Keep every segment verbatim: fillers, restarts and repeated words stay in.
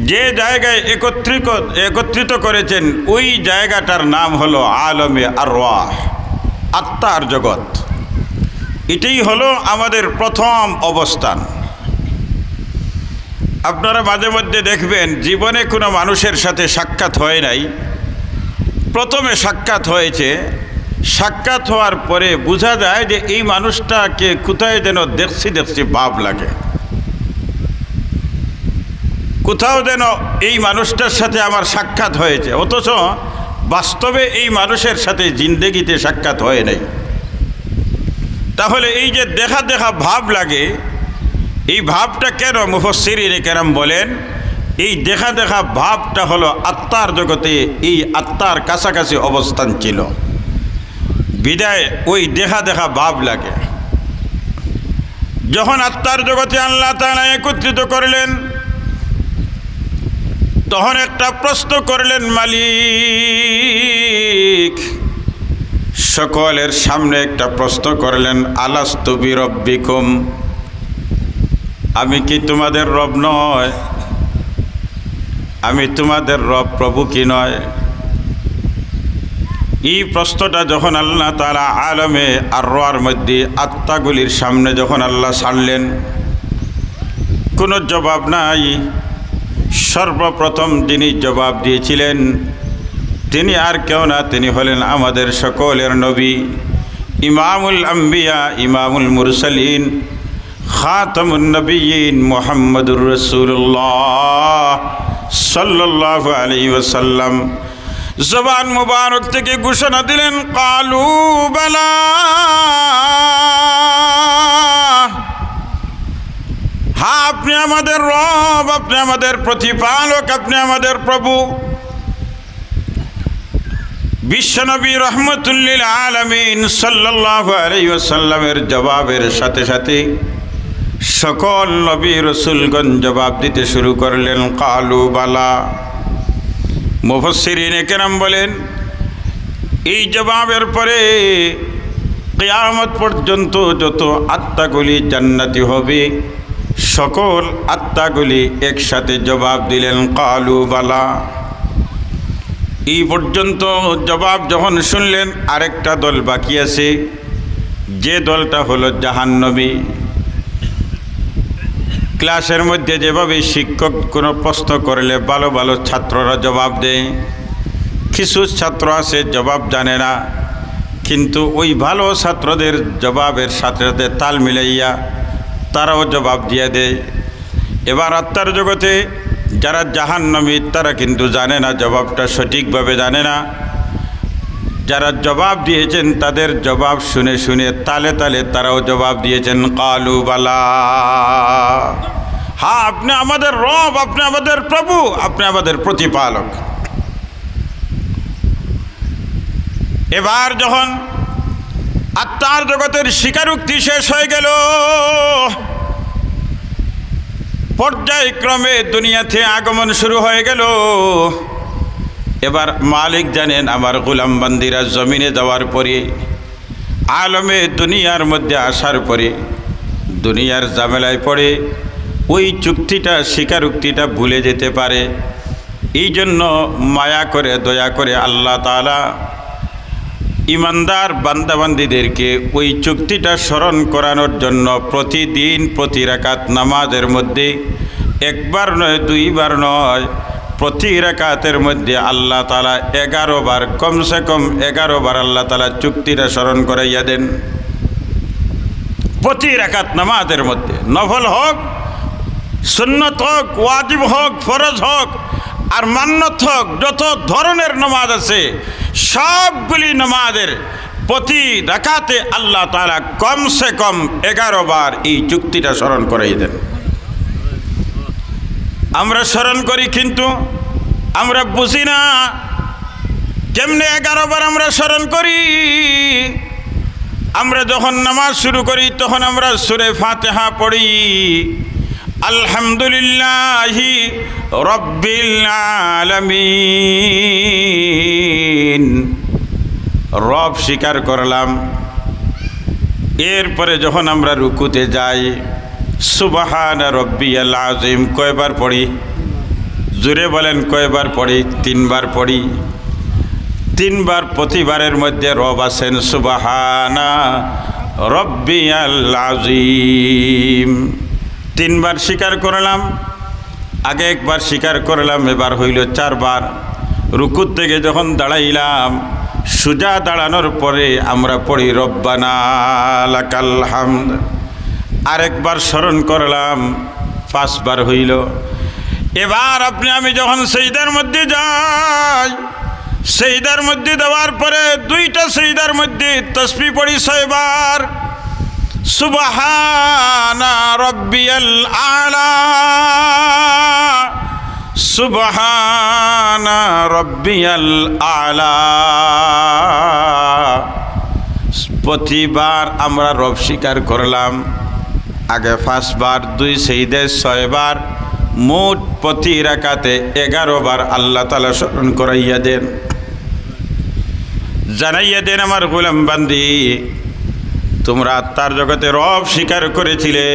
যে জায়গায় একত্রিত একত্রিত করেছেন, ওই জায়গাটার নাম হলো আলমে আরওয়াহ, আত্মার জগৎ। এটাই হলো আমাদের প্রথম অবস্থান। আপনারা মাঝে মধ্যে দেখবেন, জীবনে কোনো মানুষের সাথে সাক্ষাৎ হয় নাই, প্রথমে সাক্ষাৎ হয়েছে, সাক্ষাৎ হওয়ার পরে বোঝা যায় যে এই মানুষটাকে কোথায় যেন দেখছি দেখছি ভাব লাগে, কোথাও যেন এই মানুষটার সাথে আমার সাক্ষাৎ হয়েছে, অথচ বাস্তবে এই মানুষের সাথে জিন্দেগিতে সাক্ষাৎ হয় নাই। তাহলে এই যে দেখা দেখা ভাব লাগে, এই ভাবটা কেন? মুফাসসিরিনে কেরাম বলেন, এই দেখা দেখা ভাবটা হলো আত্মার জগতে, এই আত্মার কাছাকাছি অবস্থান ছিল, বিধায় ওই দেখা দেখা ভাব লাগে। যখন আত্মার জগতে আল্লাহ তাআলা একত্রিত করলেন, তখন একটা প্রশ্ন করলেন, মালিক, সকলের সামনে একটা প্রশ্ন করলেন, আলাস্তু বিরব্বিকুম, আমি কি তোমাদের রব নয়? আমি তোমাদের রব, প্রভু কি নয়? এই প্রশ্নটা যখন আল্লাহ তাআলা আলমে আরওয়ার মধ্যে আত্মাগুলির সামনে যখন আল্লাহ ছাড়লেন, কোনো জবাব নাই। সর্বপ্রথম যিনি জবাব দিয়েছিলেন, তিনি আর কেউ না, তিনি হলেন আমাদের সকলের নবী, ইমামুল আম্বিয়া, ইমামুল মুরসালিন, খাতামুন নবিয়্যিন মুহাম্মাদুর রাসূলুল্লাহ সাল্লাল্লাহু আলাইহি ওয়াসাল্লাম। জবান মুবারক থেকে ঘোষণা দিলেন, কালু বালা, হ্যাঁ, আপনি আমাদের রব, আপনি আমাদের প্রতিপালক, আপনি আমাদের প্রভু। বিশ্বনবী রহমতুল্লিল আলামিন সাল্লাল্লাহু আলাইহি ওয়াসাল্লামের জবাবের সাথে সাথে সকল নবী রসুলগণ জবাব দিতে শুরু করলেন, কালু বালা। মুফাসসিরিনে কেরাম বলেন, এই জবাবের পরে কিয়ামত পর্যন্ত যত আত্মাগুলি জান্নাতি হবে, সকল আত্মাগুলি একসাথে জবাব দিলেন, কালু বালা। এই পর্যন্ত জবাব যখন শুনলেন, আরেকটা দল বাকি আছে, যে দলটা হলো জাহান্নামী। ক্লাসের মধ্যে যেভাবে শিক্ষক কোনো প্রশ্ন করলে ভালো ভালো ছাত্ররা জবাব দেয়, কিছু ছাত্র আছে জবাব জানে না, কিন্তু ওই ভালো ছাত্রদের জবাবের সাথে সাথে তাল মিলাইয়া তারাও জবাব দিয়া দেয়। এবার আত্মার জগতে যারা জাহান্নামী, তারা কিন্তু জানে না, জবাবটা সঠিকভাবে জানে না। যারা জবাব দিয়েছেন, তাদের জবাব শুনে শুনে তালে তালে তারাও জবাব দিয়েছেন, কালু বালা, হ্যাঁ, আপনি আমাদের রব, আপনি আমাদের প্রভু, আপনি আমাদের প্রতিপালক। এবার যখন আত্মার জগতের স্বীকারোক্তি শেষ হয়ে গেল, পর্যায়ক্রমে দুনিয়াতে আগমন শুরু হয়ে গেল। এবার মালিক জানেন, আমার গোলাম বান্দিরা জমিনে যাওয়ার পরে, আলমে দুনিয়ার মধ্যে আসার পরে, দুনিয়ার ঝামেলায় পড়ে ওই চুক্তিটা, স্বীকারোক্তিটা ভুলে যেতে পারে। এই জন্য মায়া করে, দয়া করে আল্লাহ তাআলা ইমানদার বান্দাবান্দিদেরকে ওই চুক্তিটা স্মরণ করানোর জন্য প্রতিদিন প্রতি রাকাত নামাজের মধ্যে একবার নয়, দুইবার নয়, প্রতি রাকাতের মধ্যে আল্লাহ তাআলা এগারো বার, কমসে কম এগারো বার আল্লাহ তাআলা চুক্তিটা স্মরণ করাইয়া দেন। প্রতি রাকাত নামাজের মধ্যে, নফল হোক, সুন্নত হোক, ওয়াজিব হোক, ফরজ হোক, আর মান্নত হোক, যত ধরনের নামাজ আছে, সবগুলি নামাজের প্রতি রাকাতে আল্লাহ তাআলা কমসে কম এগারো বার এই চুক্তিটা স্মরণ করাই দেন। আমরা স্মরণ করি, কিন্তু আমরা বুঝি না কেমনে এগারো বার আমরা স্মরণ করি। আমরা যখন নামাজ শুরু করি, তখন আমরা সূরা ফাতিহা পড়ি, আলহামদুলিল্লাহি রাব্বিল আলামিন, রব স্বীকার করলাম। এরপরে যখন আমরা রুকুতে যাই, সুবহানা রব্বিয়াল আযীম কয়বার পড়ি? জোরে বলেন, কয়বার পড়ি? তিনবার পড়ি। তিনবার, প্রতিবারের মধ্যে রব আছেন, সুবহানা রব্বিয়াল আজিম। তিনবার স্বীকার করলাম, আগে একবার স্বীকার করলাম, এবার হইল চারবার। রুকুর থেকে যখন দাঁড়াইলাম, সুজা দাঁড়ানোর পরে আমরা পড়ি রব্বানা লাকাল হামদ। আরেকবার স্মরণ করলাম, পাঁচবার হইল। এবার আপনি আমি যখন সেজদার মধ্যে যাই, সেজদার মধ্যে দেওয়ার পরে দুইটা সেজদার মধ্যে তসবি পড়ি ছয়বার, সুবহানা রব্বিয়াল আলা, সুবহানা রব্বিয়াল আলা। প্রতিবার আমরা রব স্বীকার করলাম, আগে পাঁচবার, দুই সেজদায় ছয়বার, মোট প্রতি রাকাতে এগারো বার আল্লাহ তাআলা স্মরণ করাইয়া দেন। জানাইয়া দেন, আমার গোলাম বান্দি, তোমরা আত্মার জগতে রব স্বীকার করেছিলে,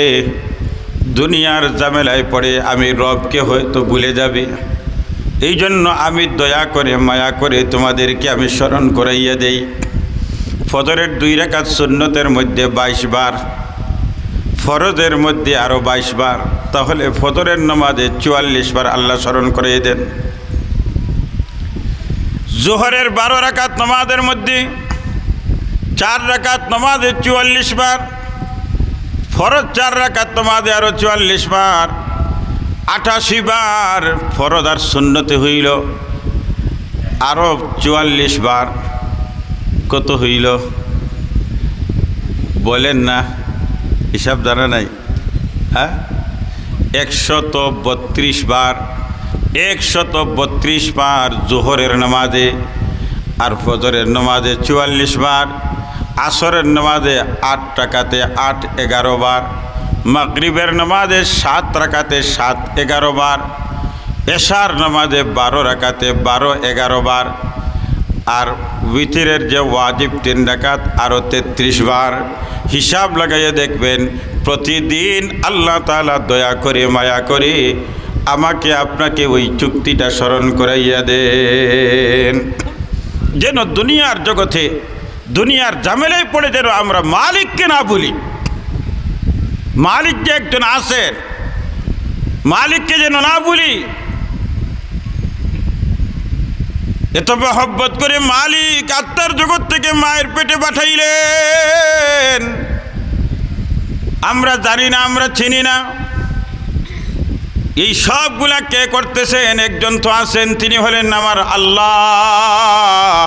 দুনিয়ার ঝামেলায় পড়ে আমি রবকে হয়তো ভুলে যাবে, এই জন্য আমি দয়া করে, মায়া করে তোমাদেরকে আমি স্মরণ করাইয়া দেই। ফজরের দুই রাকাত সুন্নতের মধ্যে বাইশ বার, ফরজের মধ্যে আরও বাইশ বার, তাহলে ফজরের নামাজে চুয়াল্লিশ বার আল্লাহ স্মরণ করাইয়া দেন। জোহরের বারো রাকাত নামাজের মধ্যে চার রাকাত নামাজে চুয়াল্লিশ বার, ফরজ চার রাকাত নামাজে আরো চুয়াল্লিশ বার, আটাশি বার ফরজ আর সুন্নতে হইল, আরো চুয়াল্লিশ বার। কত হইল? বলেন না, হিসাব জানা নাই। হ্যাঁ, একশত বত্রিশ বার, একশত বত্রিশ বার জোহরের নামাজে, আর ফজরের নামাজে চুয়াল্লিশ বার, আসরের নামাজে আট রাকাতে আট এগারো বার, মাগরিবের নামাজে সাত রাকাতে সাত এগারো বার, এশার নামাজে বারো রাকাতে বারো এগারো বার, আর উতিরের যে ওয়াজিব তিন রাকাত আরো তেত্রিশ বার। হিসাব লাগাইয়া দেখবেন, প্রতিদিন আল্লাহ তাআলা দয়া করে, মায়া করে আমাকে আপনাকে ওই চুক্তিটা স্মরণ করাইয়া দেন, যেন দুনিয়ার জগতে, দুনিয়ার ঝামেলায় পড়ে যেন আমরা মালিককে না ভুলি। মালিক যে একজন আছেন, মালিককে যেন না ভুলি। এত মহব্বত করে মালিক আত্মার জগৎ থেকে মায়ের পেটে পাঠাইলেন, আমরা জানি না, আমরা চিনি না। এই সবগুলা কে করতেছেন? একজন তো আছেন, তিনি হলেন আমার আল্লাহ।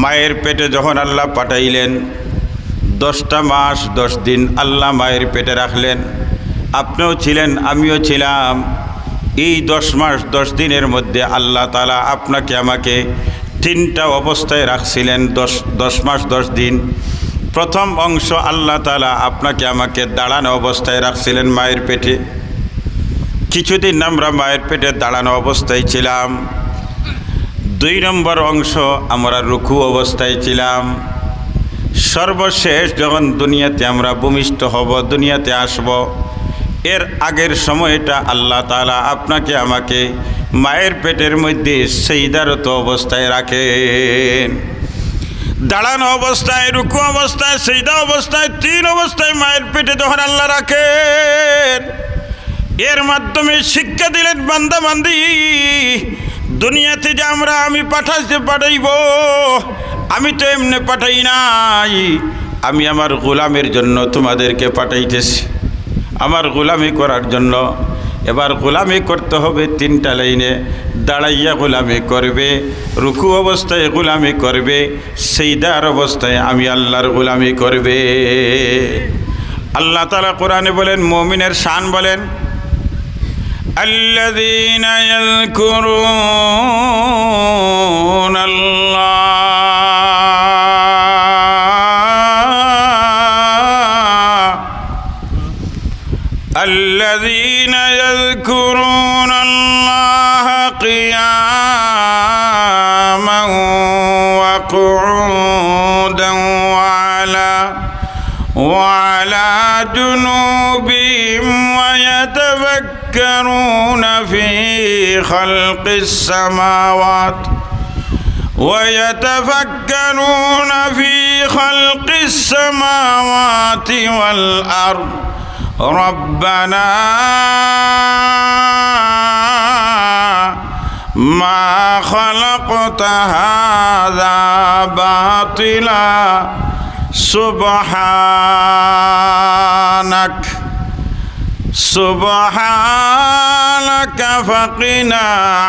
মায়ের পেটে যখন আল্লাহ পাঠাইলেন, দশটা মাস দশ দিন আল্লাহ মায়ের পেটে রাখলেন। আপনিও ছিলেন, আমিও ছিলাম। এই দশ মাস দশ দিনের মধ্যে আল্লাহ তাআলা আপনাকে আমাকে তিনটা অবস্থায় রাখছিলেন, দশ, দশ মাস দশ দিন। প্রথম অংশ আল্লাহ তাআলা আপনাকে আমাকে দাঁড়ানো অবস্থায় রাখছিলেন মায়ের পেটে। কিছুদিন আমরা মায়ের পেটে দাঁড়ানো অবস্থায় ছিলাম। দুই নম্বর অংশ আমরা রুকু অবস্থায় ছিলাম। সর্বশেষ যখন দুনিয়াতে আমরা ভূমিষ্ঠ হব, দুনিয়াতে আসব, এর আগের সময়টা আল্লাহ তাআলা আপনাকে আমাকে মায়ের পেটের মধ্যে সেজদারত অবস্থায় রাখেন। দাঁড়ানো অবস্থায়, রুকু অবস্থায়, সেজদা অবস্থায়, তিন অবস্থায় মায়ের পেটে যখন আল্লাহ রাখেন, এর মাধ্যমে শিক্ষা দিলেন, বান্দা বান্দি, দুনিয়াতে যে আমরা, আমি পাঠাইতে পাঠাইব, আমি তো এমনে পাঠাই নাই, আমি আমার গোলামের জন্য তোমাদেরকে পাঠাইতেছি, আমার গোলামি করার জন্য। এবার গোলামি করতে হবে তিনটা লাইনে। দাঁড়াইয়া গোলামি করবে, রুকু অবস্থায় গোলামি করবে, সেজদার অবস্থায় আমি আল্লাহর গোলামি করবে। আল্লাহ তাআলা কোরআনে বলেন, মুমিনের শান বলেন, الذين يذكرون الله الذين يذكرون الله قياما وقعودا وعلى وعلى جنوبهم ويتفكرون يتفكرون في خلق السماوات ويتفكرون في خلق السماوات والأرض ربنا ما خلقت هذا باطلا سبحانك سبحانك فقنا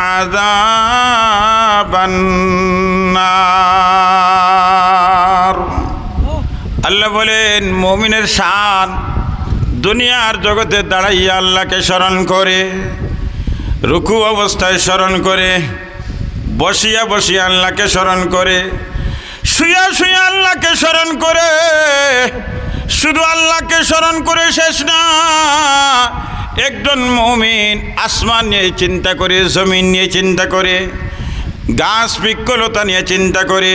عذاب النار। আল্লাহ বলেন, মুমিনের শান দুনিয়ার জগতে দাঁড়াইয়া আল্লাহকে স্মরণ করে, রুকু অবস্থায় স্মরণ করে, বসিয়া বসিয়া আল্লাহকে স্মরণ করে, শুয়া শুয়া আল্লাহকে স্মরণ করে। শুধু আল্লাহকে স্মরণ করে শেষ না, একজন মুমিন আসমান নিয়ে চিন্তা করে, জমিন নিয়ে চিন্তা করে, গাছ বৃক্ষলতা নিয়ে চিন্তা করে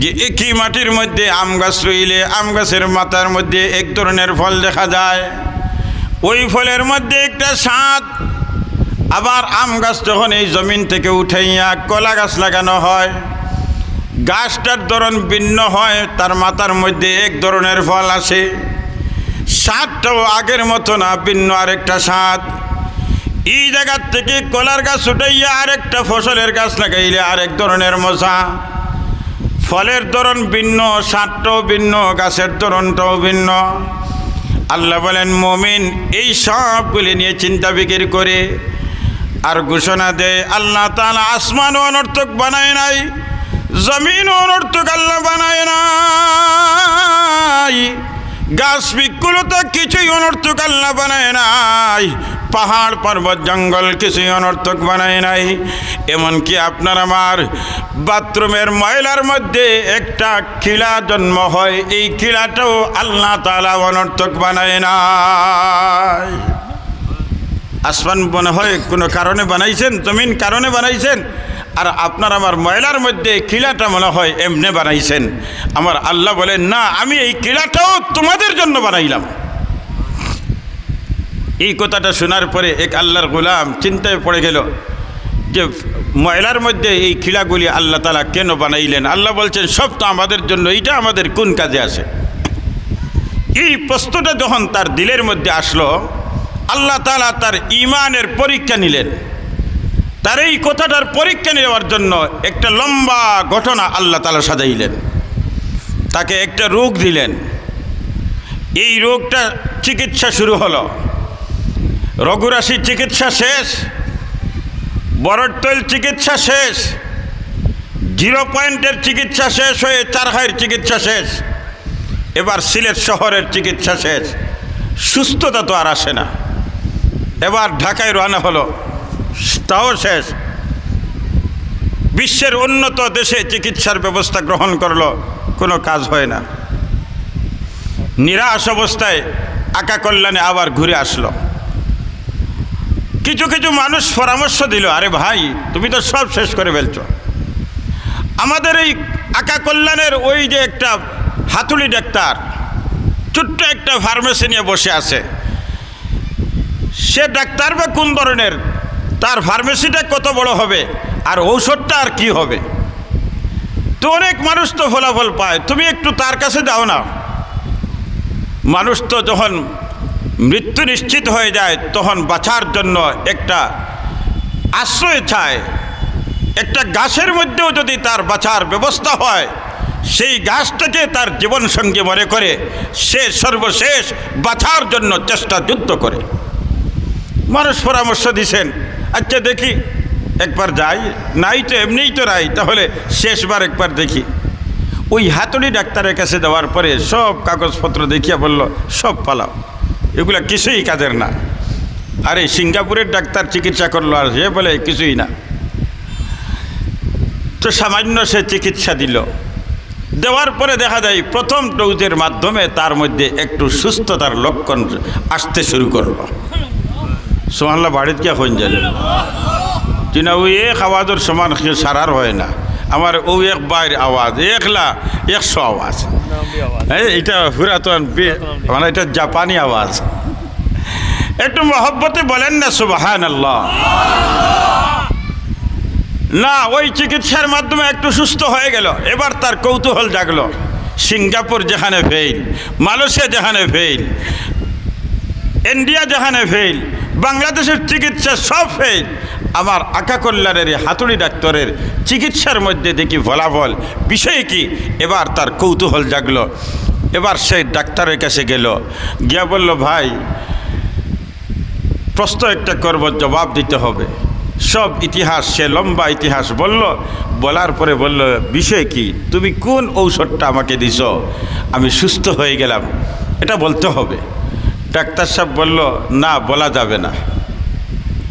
যে একই মাটির মধ্যে আম গাছ রইলে আম গাছের মাথার মধ্যে এক ধরনের ফল দেখা যায়, ওই ফলের মধ্যে একটা স্বাদ। আবার আম গাছ যখন এই জমিন থেকে উঠাইয়া কলা গাছ লাগানো হয়, গাছটার ধরন ভিন্ন হয়, তার মাথার মধ্যে এক ধরনের ফল আসে, স্বাদটাও আগের মতো না, ভিন্ন আরেকটা স্বাদ। এই জায়গার থেকে কলার গাছ উঠাইয়া আরেকটা ফসলের গাছ লাগাইলে আরেক ধরনের মজা, ফলের ধরন ভিন্ন, স্বাদটাও ভিন্ন, গাছের ধরনটাও ভিন্ন। আল্লাহ বলেন, মুমিন এই সবগুলি নিয়ে চিন্তা ফিকির করে আর ঘোষণা দেয়, আল্লাহ তাআলা আসমানও অনর্থক বানায় নাই, জমিনও অনর্থক আল্লাহ বানায় নাই, গাছ বৃক্ষলতা কিছুই অনর্থক আল্লাহ বানায় নাই, পাহাড় পর্বত জঙ্গল কিছুই অনর্থক বানায় নাই। এমনকি আপনার আমার বাথরুমের ময়লার মধ্যে একটা কিড়া জন্ম হয়, এই কিড়াটাও আল্লাহ তাআলা অনর্থক বানায় নাই। আসমান মনে হয় কোনো কারণে বানাইছেন, জমিন কারণে বানাইছেন, আর আপনার আমার ময়লার মধ্যে কিড়াটা মনে হয় এমনে বানাইছেন। আমার আল্লাহ বলেন, না, আমি এই কিড়াটাও তোমাদের জন্য বানাইলাম। এই কথাটা শোনার পরে এক আল্লাহর গোলাম চিন্তায় পড়ে গেল যে ময়লার মধ্যে এই কিড়াগুলি আল্লাহ তাআলা কেন বানাইলেন। আল্লাহ বলছেন, সব তো আমাদের জন্য, এটা আমাদের কোন কাজে আসে? এই প্রশ্নটা যখন তার দিলের মধ্যে আসলো, আল্লাহ তাআলা তার ঈমানের পরীক্ষা নিলেন। তার এই কথাটার পরীক্ষা নেওয়ার জন্য একটা লম্বা ঘটনা আল্লাহ তাআলা সাজাইলেন, তাকে একটা রোগ দিলেন। এই রোগটা চিকিৎসা শুরু হলো। রঘুরাশির চিকিৎসা শেষ, বরর তৈল চিকিৎসা শেষ, জিরো পয়েন্টের চিকিৎসা শেষ হয়ে চারহাইর চিকিৎসা শেষ, এবার সিলেট শহরের চিকিৎসা শেষ, সুস্থতা তো আর আসে না। এবার ঢাকায় রওনা হলো, তাও শেষ। বিশ্বের উন্নত দেশে চিকিৎসার ব্যবস্থা গ্রহণ করলো, কোনো কাজ হয় না। নিরাশ অবস্থায় আকা কল্যাণে আবার ঘুরে আসলো। কিছু কিছু মানুষ পরামর্শ দিল, আরে ভাই, তুমি তো সব শেষ করে ফেলছো। আমাদের এই আকা কল্যাণের ওই যে একটা হাতুড়ি ডাক্তার, ছোট্ট একটা ফার্মেসি নিয়ে বসে আছে, সে ডাক্তার বা কোন ধরনের, তার ফার্মেসিটা কত বড় হবে, আর ঔষধটা আর কি হবে? তো অনেক মানুষ তো ফলাফল পায়, তুমি একটু তার কাছে যাও না। মানুষ তো যখন মৃত্যু নিশ্চিত হয়ে যায়, তখন বাঁচার জন্য একটা আশ্রয় চায়। একটা গাছের মধ্যেও যদি তার বাঁচার ব্যবস্থা হয়, সেই গাছটাকে তার জীবন সঙ্গী মনে করে সে সর্বশেষ বাঁচার জন্য চেষ্টা যুদ্ধ করে। মানুষ পরামর্শ দিছেন, আচ্ছা দেখি, একবার যাই, নাই তো, এমনিই তো নাই, তাহলে শেষবার একবার দেখি। ওই হাতুড়ি ডাক্তারের কাছে যাওয়ার পরে সব কাগজপত্র দেখিয়া বলল, সব ফালাও, এগুলা কিছুই কাজের না। আরে, সিঙ্গাপুরের ডাক্তার চিকিৎসা করলো, আর সে বলে কিছুই না। তো সামান্য সে চিকিৎসা দিল, দেওয়ার পরে দেখা যায় প্রথম ডোজের মাধ্যমে তার মধ্যে একটু সুস্থতার লক্ষণ আসতে শুরু করলো। সুবহানাল্লাহ, বাড়িত গিয়া কইন জানি। জি না, ওই এক আওয়াজর সমান কেউ সারার হয় না। আমার ওই এক বাইর আওয়াজ, একলা একশো আওয়াজ। এই, এটা পুরাতন বি-, মানে এটা জাপানি আওয়াজ। একটু মহব্বতে বলেন না সুবহানাল্লাহ। না, ওই চিকিৎসার মাধ্যমে একটু সুস্থ হয়ে গেল, এবার তার কৌতূহল জাগলো। সিঙ্গাপুর যেখানে ফেইল, মালয়েশিয়া যেখানে ফেইল, ইন্ডিয়া যেখানে ফেইল, বাংলাদেশের চিকিৎসা সব ফেইল, আমার আকা কল্যাণের এই হাতুড়ি ডাক্তারের চিকিৎসার মধ্যে দেখি ফলাফল, বিষয় কি? এবার তার কৌতূহল জাগলো। এবার সে ডাক্তারের কাছে গেল, গিয়া বলল, "ভাই, প্রশ্ন একটা করব, জবাব দিতে হবে।" সব ইতিহাস, সে লম্বা ইতিহাস বলল। বলার পরে বলল, "বিষয় কি? তুমি কোন ঔষধটা আমাকে দিছো, আমি সুস্থ হয়ে গেলাম, এটা বলতে হবে।" ডাক্তার সাহেব বলল, "না, বলা যাবে না।"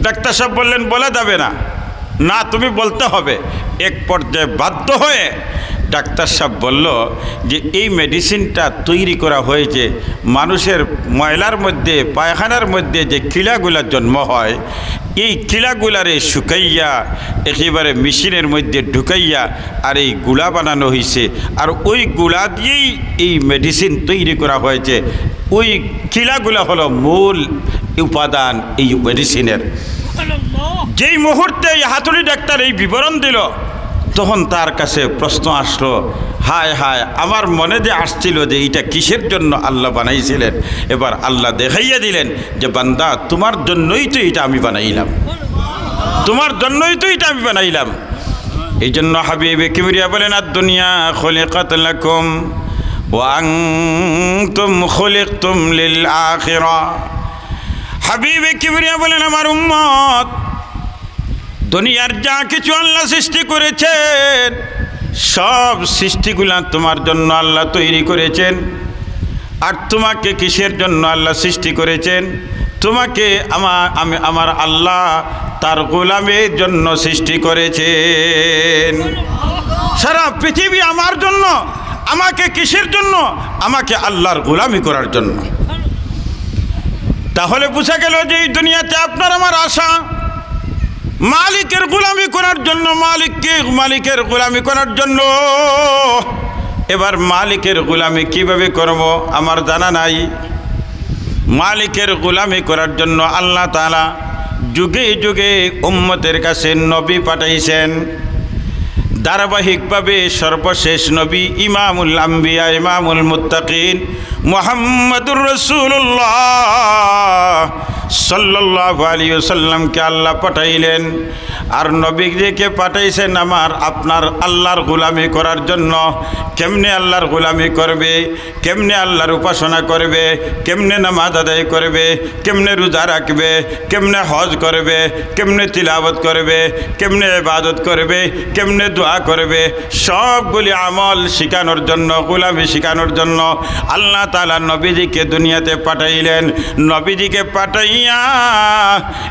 ডাক্তার সাহেব বললেন, "বলা যাবে না।" "না, তুমি বলতে হবে।" এক পর্যায়ে বাধ্য হয়ে ডাক্তার সাহেব বলল যে এই মেডিসিনটা তৈরি করা হয়েছে মানুষের ময়লার মধ্যে, পায়খানার মধ্যে যে কিলাগুলা জন্ম হয়, এই কিলাগুলারে শুকাইয়া একেবারে মেশিনের মধ্যে ঢুকাইয়া আর এই গুলা বানানো হয়েছে। আর ওই গুলা দিয়েই এই মেডিসিন তৈরি করা হয়েছে। ওই কিলাগুলা হলো মূল উপাদান এই মেডিসিনের। যেই মুহূর্তে এই হাতুড়ি ডাক্তার এই বিবরণ দিল, তখন তার কাছে প্রশ্ন আসলো, "হায় হায়, আমার মনে যে আসছিল যে এটা কিসের জন্য আল্লাহ বানাইছিলেন, এবার আল্লাহ দেখাইয়া দিলেন যে বান্দা, তোমার জন্যই তো এটা আমি বানাইলাম, তোমার জন্যই তো এটা আমি বানাইলাম।" এই জন্য হাবিবে কিবরিয়া বলেন, "আদ দুনিয়া খুলিকাত লাকুম ওয়া আনতুম খুলিকতুম লিল আখিরা।" হাবিবে কিবরিয়া বলেন, "আমার উম্মত, দুনিয়ার যা কিছু আল্লাহ সৃষ্টি করেছেন, সব সৃষ্টিগুলা তোমার জন্য আল্লাহ তৈরি করেছেন। আর তোমাকে কিসের জন্য আল্লাহ সৃষ্টি করেছেন? তোমাকে আমা-, আমি, আমার আল্লাহ তার গোলামের জন্য সৃষ্টি করেছেন। সারা পৃথিবী আমার জন্য, আমাকে কিসের জন্য? আমাকে আল্লাহর গোলামি করার জন্য।" তাহলে বুঝা গেল যে এই দুনিয়াতে আপনার আমার আশা মালিকের গোলামি করার জন্য, মালিককে, মালিকের গোলামি করার জন্য। এবার মালিকের গোলামি কিভাবে করব আমার জানা নাই। মালিকের গোলামি করার জন্য আল্লাহ তাআলা যুগে যুগে উম্মতের কাছে নবী পাঠাইছেন। ধারাবাহিকভাবে সর্বশেষ নবী ইমামুল আম্বিয়া, ইমামুল মুত্তাকিন মুহাম্মাদুর রাসূলুল্লাহ সাল্লাল্লাহু আলাইহি ওয়াসাল্লামকে আল্লাহ পাঠাইলেন। আর নবীজিকে পাঠাইছেন আমার আপনার আল্লাহর গোলামি করার জন্য। কেমনে আল্লাহর গোলামি করবে, কেমনে আল্লাহর উপাসনা করবে, কেমনে নামাজ আদায় করবে, কেমনে রোজা রাখবে, কেমনে হজ করবে, কেমনে তিলাওয়াত করবে, কেমনে ইবাদত করবে, কেমনে দোয়া করবে, সবগুলি আমল শিখানোর জন্য, গোলামি শিখানোর জন্য আল্লাহ তাআলা নবীজিকে দুনিয়াতে পাঠাইলেন। নবীজিকে পাঠাইয়া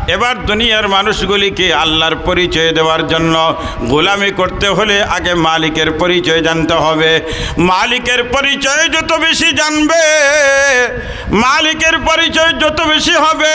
এবার দুনিয়ার মানুষগুলিকে আল্লাহর পরিচয় দেওয়ার জন্য গোলামি করতে হলে আগে মালিকের পরিচয় জানতে হবে। মালিকের পরিচয় যত বেশি জানবে, মালিকের পরিচয় যত বেশি হবে,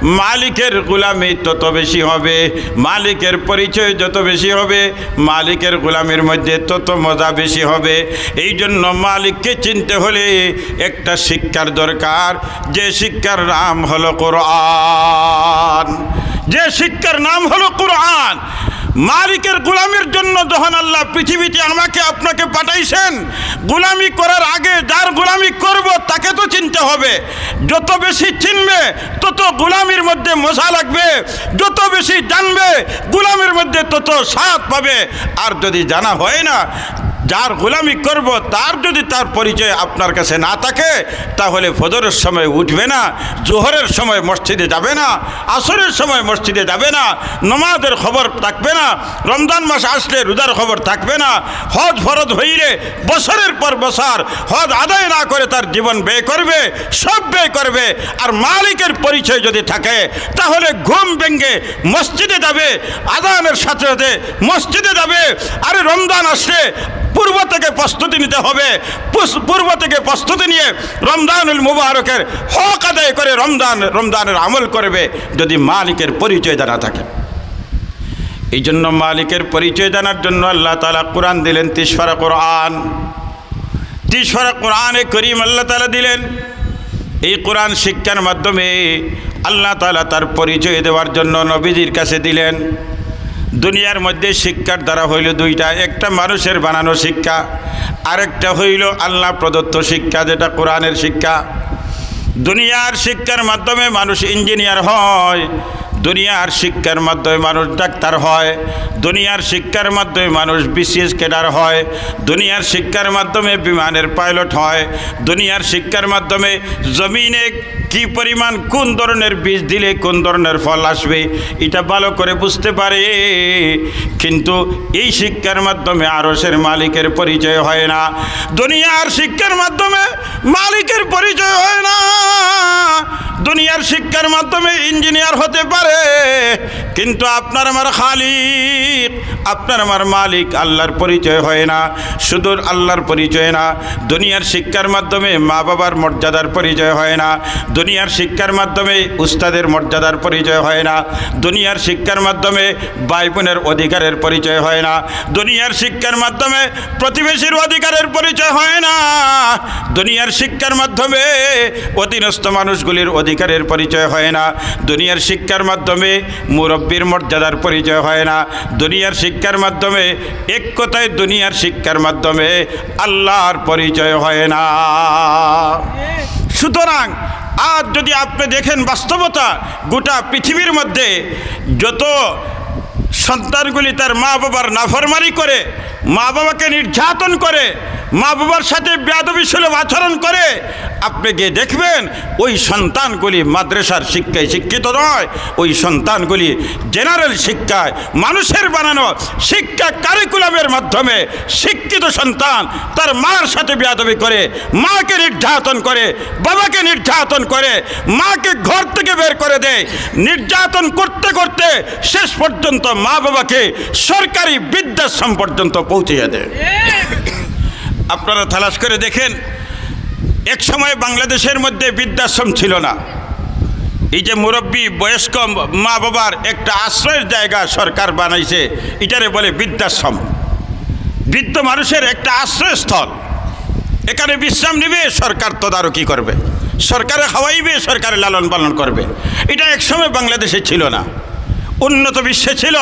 মালিকের গোলামি তত বেশি হবে। মালিকের পরিচয় যত বেশি হবে, মালিকের গোলামির মধ্যে তত মজা বেশি হবে। এই জন্য মালিককে চিনতে হলে একটা শিক্ষার দরকার, যে শিক্ষার নাম হলো কোরআন, যে শিক্ষার নাম হলো কোরআন। মালিকের গোলামির জন্য যখন আল্লাহ পৃথিবীতে আমাকে আপনাকে পাঠাইছেন, গোলামি করার আগে যার গোলামি করব তাকে তো চিনতে হবে। যত বেশি চিনবে তত গোলামির মধ্যে মজা লাগবে, যত বেশি জানবে গোলামির মধ্যে তত স্বাদ পাবে। আর যদি জানা হয় না, যার গোলামি করব তার যদি তার পরিচয় আপনার কাছে না থাকে, তাহলে ফজরের সময় উঠবে না, জোহরের সময় মসজিদে যাবে না, আসরের সময় মসজিদে যাবে না, নমাজের খবর থাকবে না, রমজান মাস আসলে রোজার খবর থাকবে না, হজ ফরজ হইলে বছরের পর বছর হজ আদায় না করে তার জীবন ব্যয় করবে, সব ব্যয় করবে। আর মালিকের পরিচয় যদি থাকে, তাহলে ঘুম ভেঙে মসজিদে যাবে, আজানের সাথে সাথে মসজিদে যাবে। আরে রমজান আসলে পূর্ব থেকে প্রস্তুতি নিতে হবে, পুস-, পূর্ব থেকে প্রস্তুতি নিয়ে রমজানুল মুবারকের হক আদায় করে রমজান, রমজানের আমল করবে, যদি মালিকের পরিচয় জানা থাকে। এই জন্য মালিকের পরিচয় জানার জন্য আল্লাহ তাআলা কোরআন দিলেন, তিরিশ পারা কোরআন, তিরিশ পারা কোরআনে করিম আল্লাহ তাআলা দিলেন। এই কোরআন শিক্ষার মাধ্যমে আল্লাহ তাআলা তার পরিচয় দেওয়ার জন্য নবীজির কাছে দিলেন। দুনিয়ার মধ্যে শিক্ষার ধারা হইল দুইটা, একটা মানুষের বানানো শিক্ষা, আরেকটা হইল আল্লাহ প্রদত্ত শিক্ষা, যেটা কোরআনের শিক্ষা। দুনিয়ার শিক্ষার মাধ্যমে মানুষ ইঞ্জিনিয়ার হয়, দুনিয়ার শিক্ষার মাধ্যমে মানুষ ডাক্তার হয়, দুনিয়ার শিক্ষার মাধ্যমে মানুষ বিসিএস ক্যাডার হয়, দুনিয়ার শিক্ষার মাধ্যমে বিমানের পাইলট হয়, দুনিয়ার শিক্ষার মাধ্যমে জমিনে কি পরিমাণ, কোন ধরনের বীজ দিলে কোন ধরনের ফল আসবে, এটা ভালো করে বুঝতে পারে। কিন্তু এই শিক্ষার মাধ্যমে আরশের মালিকের পরিচয় হয় না। দুনিয়ার শিক্ষার মাধ্যমে মালিকের পরিচয় হয় না। দুনিয়ার শিক্ষার মাধ্যমে ইঞ্জিনিয়ার হতে পারে, কিন্তু আপনার আমার খালিক, আপনার আমার মালিক আল্লাহর পরিচয় হয় না, শুধু আল্লাহর পরিচয় না। দুনিয়ার শিক্ষার মাধ্যমে মা বাবার মর্যাদার পরিচয় হয় না, দুনিয়ার শিক্ষার মাধ্যমে উস্তাদের মর্যাদার পরিচয় হয় না, দুনিয়ার শিক্ষার মাধ্যমে ভাই বোনের অধিকারের পরিচয় হয় না, দুনিয়ার শিক্ষার মাধ্যমে প্রতিবেশীর অধিকারের পরিচয় হয় না, দুনিয়ার শিক্ষার মাধ্যমে অধীনস্থ মানুষগুলির অধিকারের পরিচয় হয় না, দুনিয়ার শিক্ষার মাধ্যমে মুরব্বীর মর্যাদার পরিচয় হয় না, দুনিয়ার শিক্ষার মাধ্যমে, এক কথায় দুনিয়ার শিক্ষার মাধ্যমে আল্লাহর পরিচয় হয় না। সুতরাং আজ যদি আপনি দেখেন বাস্তবতা, গোটা পৃথিবীর মধ্যে যত সন্তানগুলি তার মা বাবার নাফরমানি করে, মা বাবাকে নির্যাতন করে, মা বাবার সাথে বেয়াদবি সুলভ আচরণ করে, আপনি গিয়ে দেখবেন ওই সন্তানগুলি মাদ্রাসার শিক্ষায় শিক্ষিত নয়, ওই সন্তানগুলি জেনারেল শিক্ষায়, মানুষের বানানো শিক্ষা কারিকুলামের মাধ্যমে শিক্ষিত সন্তান তার মার সাথে বেয়াদবি করে, মাকে নির্যাতন করে, বাবাকে নির্যাতন করে, মাকে ঘর থেকে বের করে দেয়, নির্যাতন করতে করতে শেষ পর্যন্ত মা বাবাকে সরকারি বৃদ্ধাশ্রম পর্যন্ত পৌঁছিয়ে দেয়। আপনারা তালাশ করে দেখেন, এক সময় বাংলাদেশের মধ্যে বৃদ্ধাশ্রম ছিল না। এই যে মুরব্বী বয়স্ক মা বাবার একটা আশ্রয়ের জায়গা সরকার বানাইছে, এটারে বলে বৃদ্ধাশ্রম। বৃদ্ধ মানুষের একটা আশ্রয়স্থল, এখানে বিশ্রাম নিবে, সরকার তদারকি করবে, সরকারে খাওয়াইবে, সরকারে লালন পালন করবে। এটা এক সময় বাংলাদেশে ছিল না, উন্নত বিশ্বে ছিল।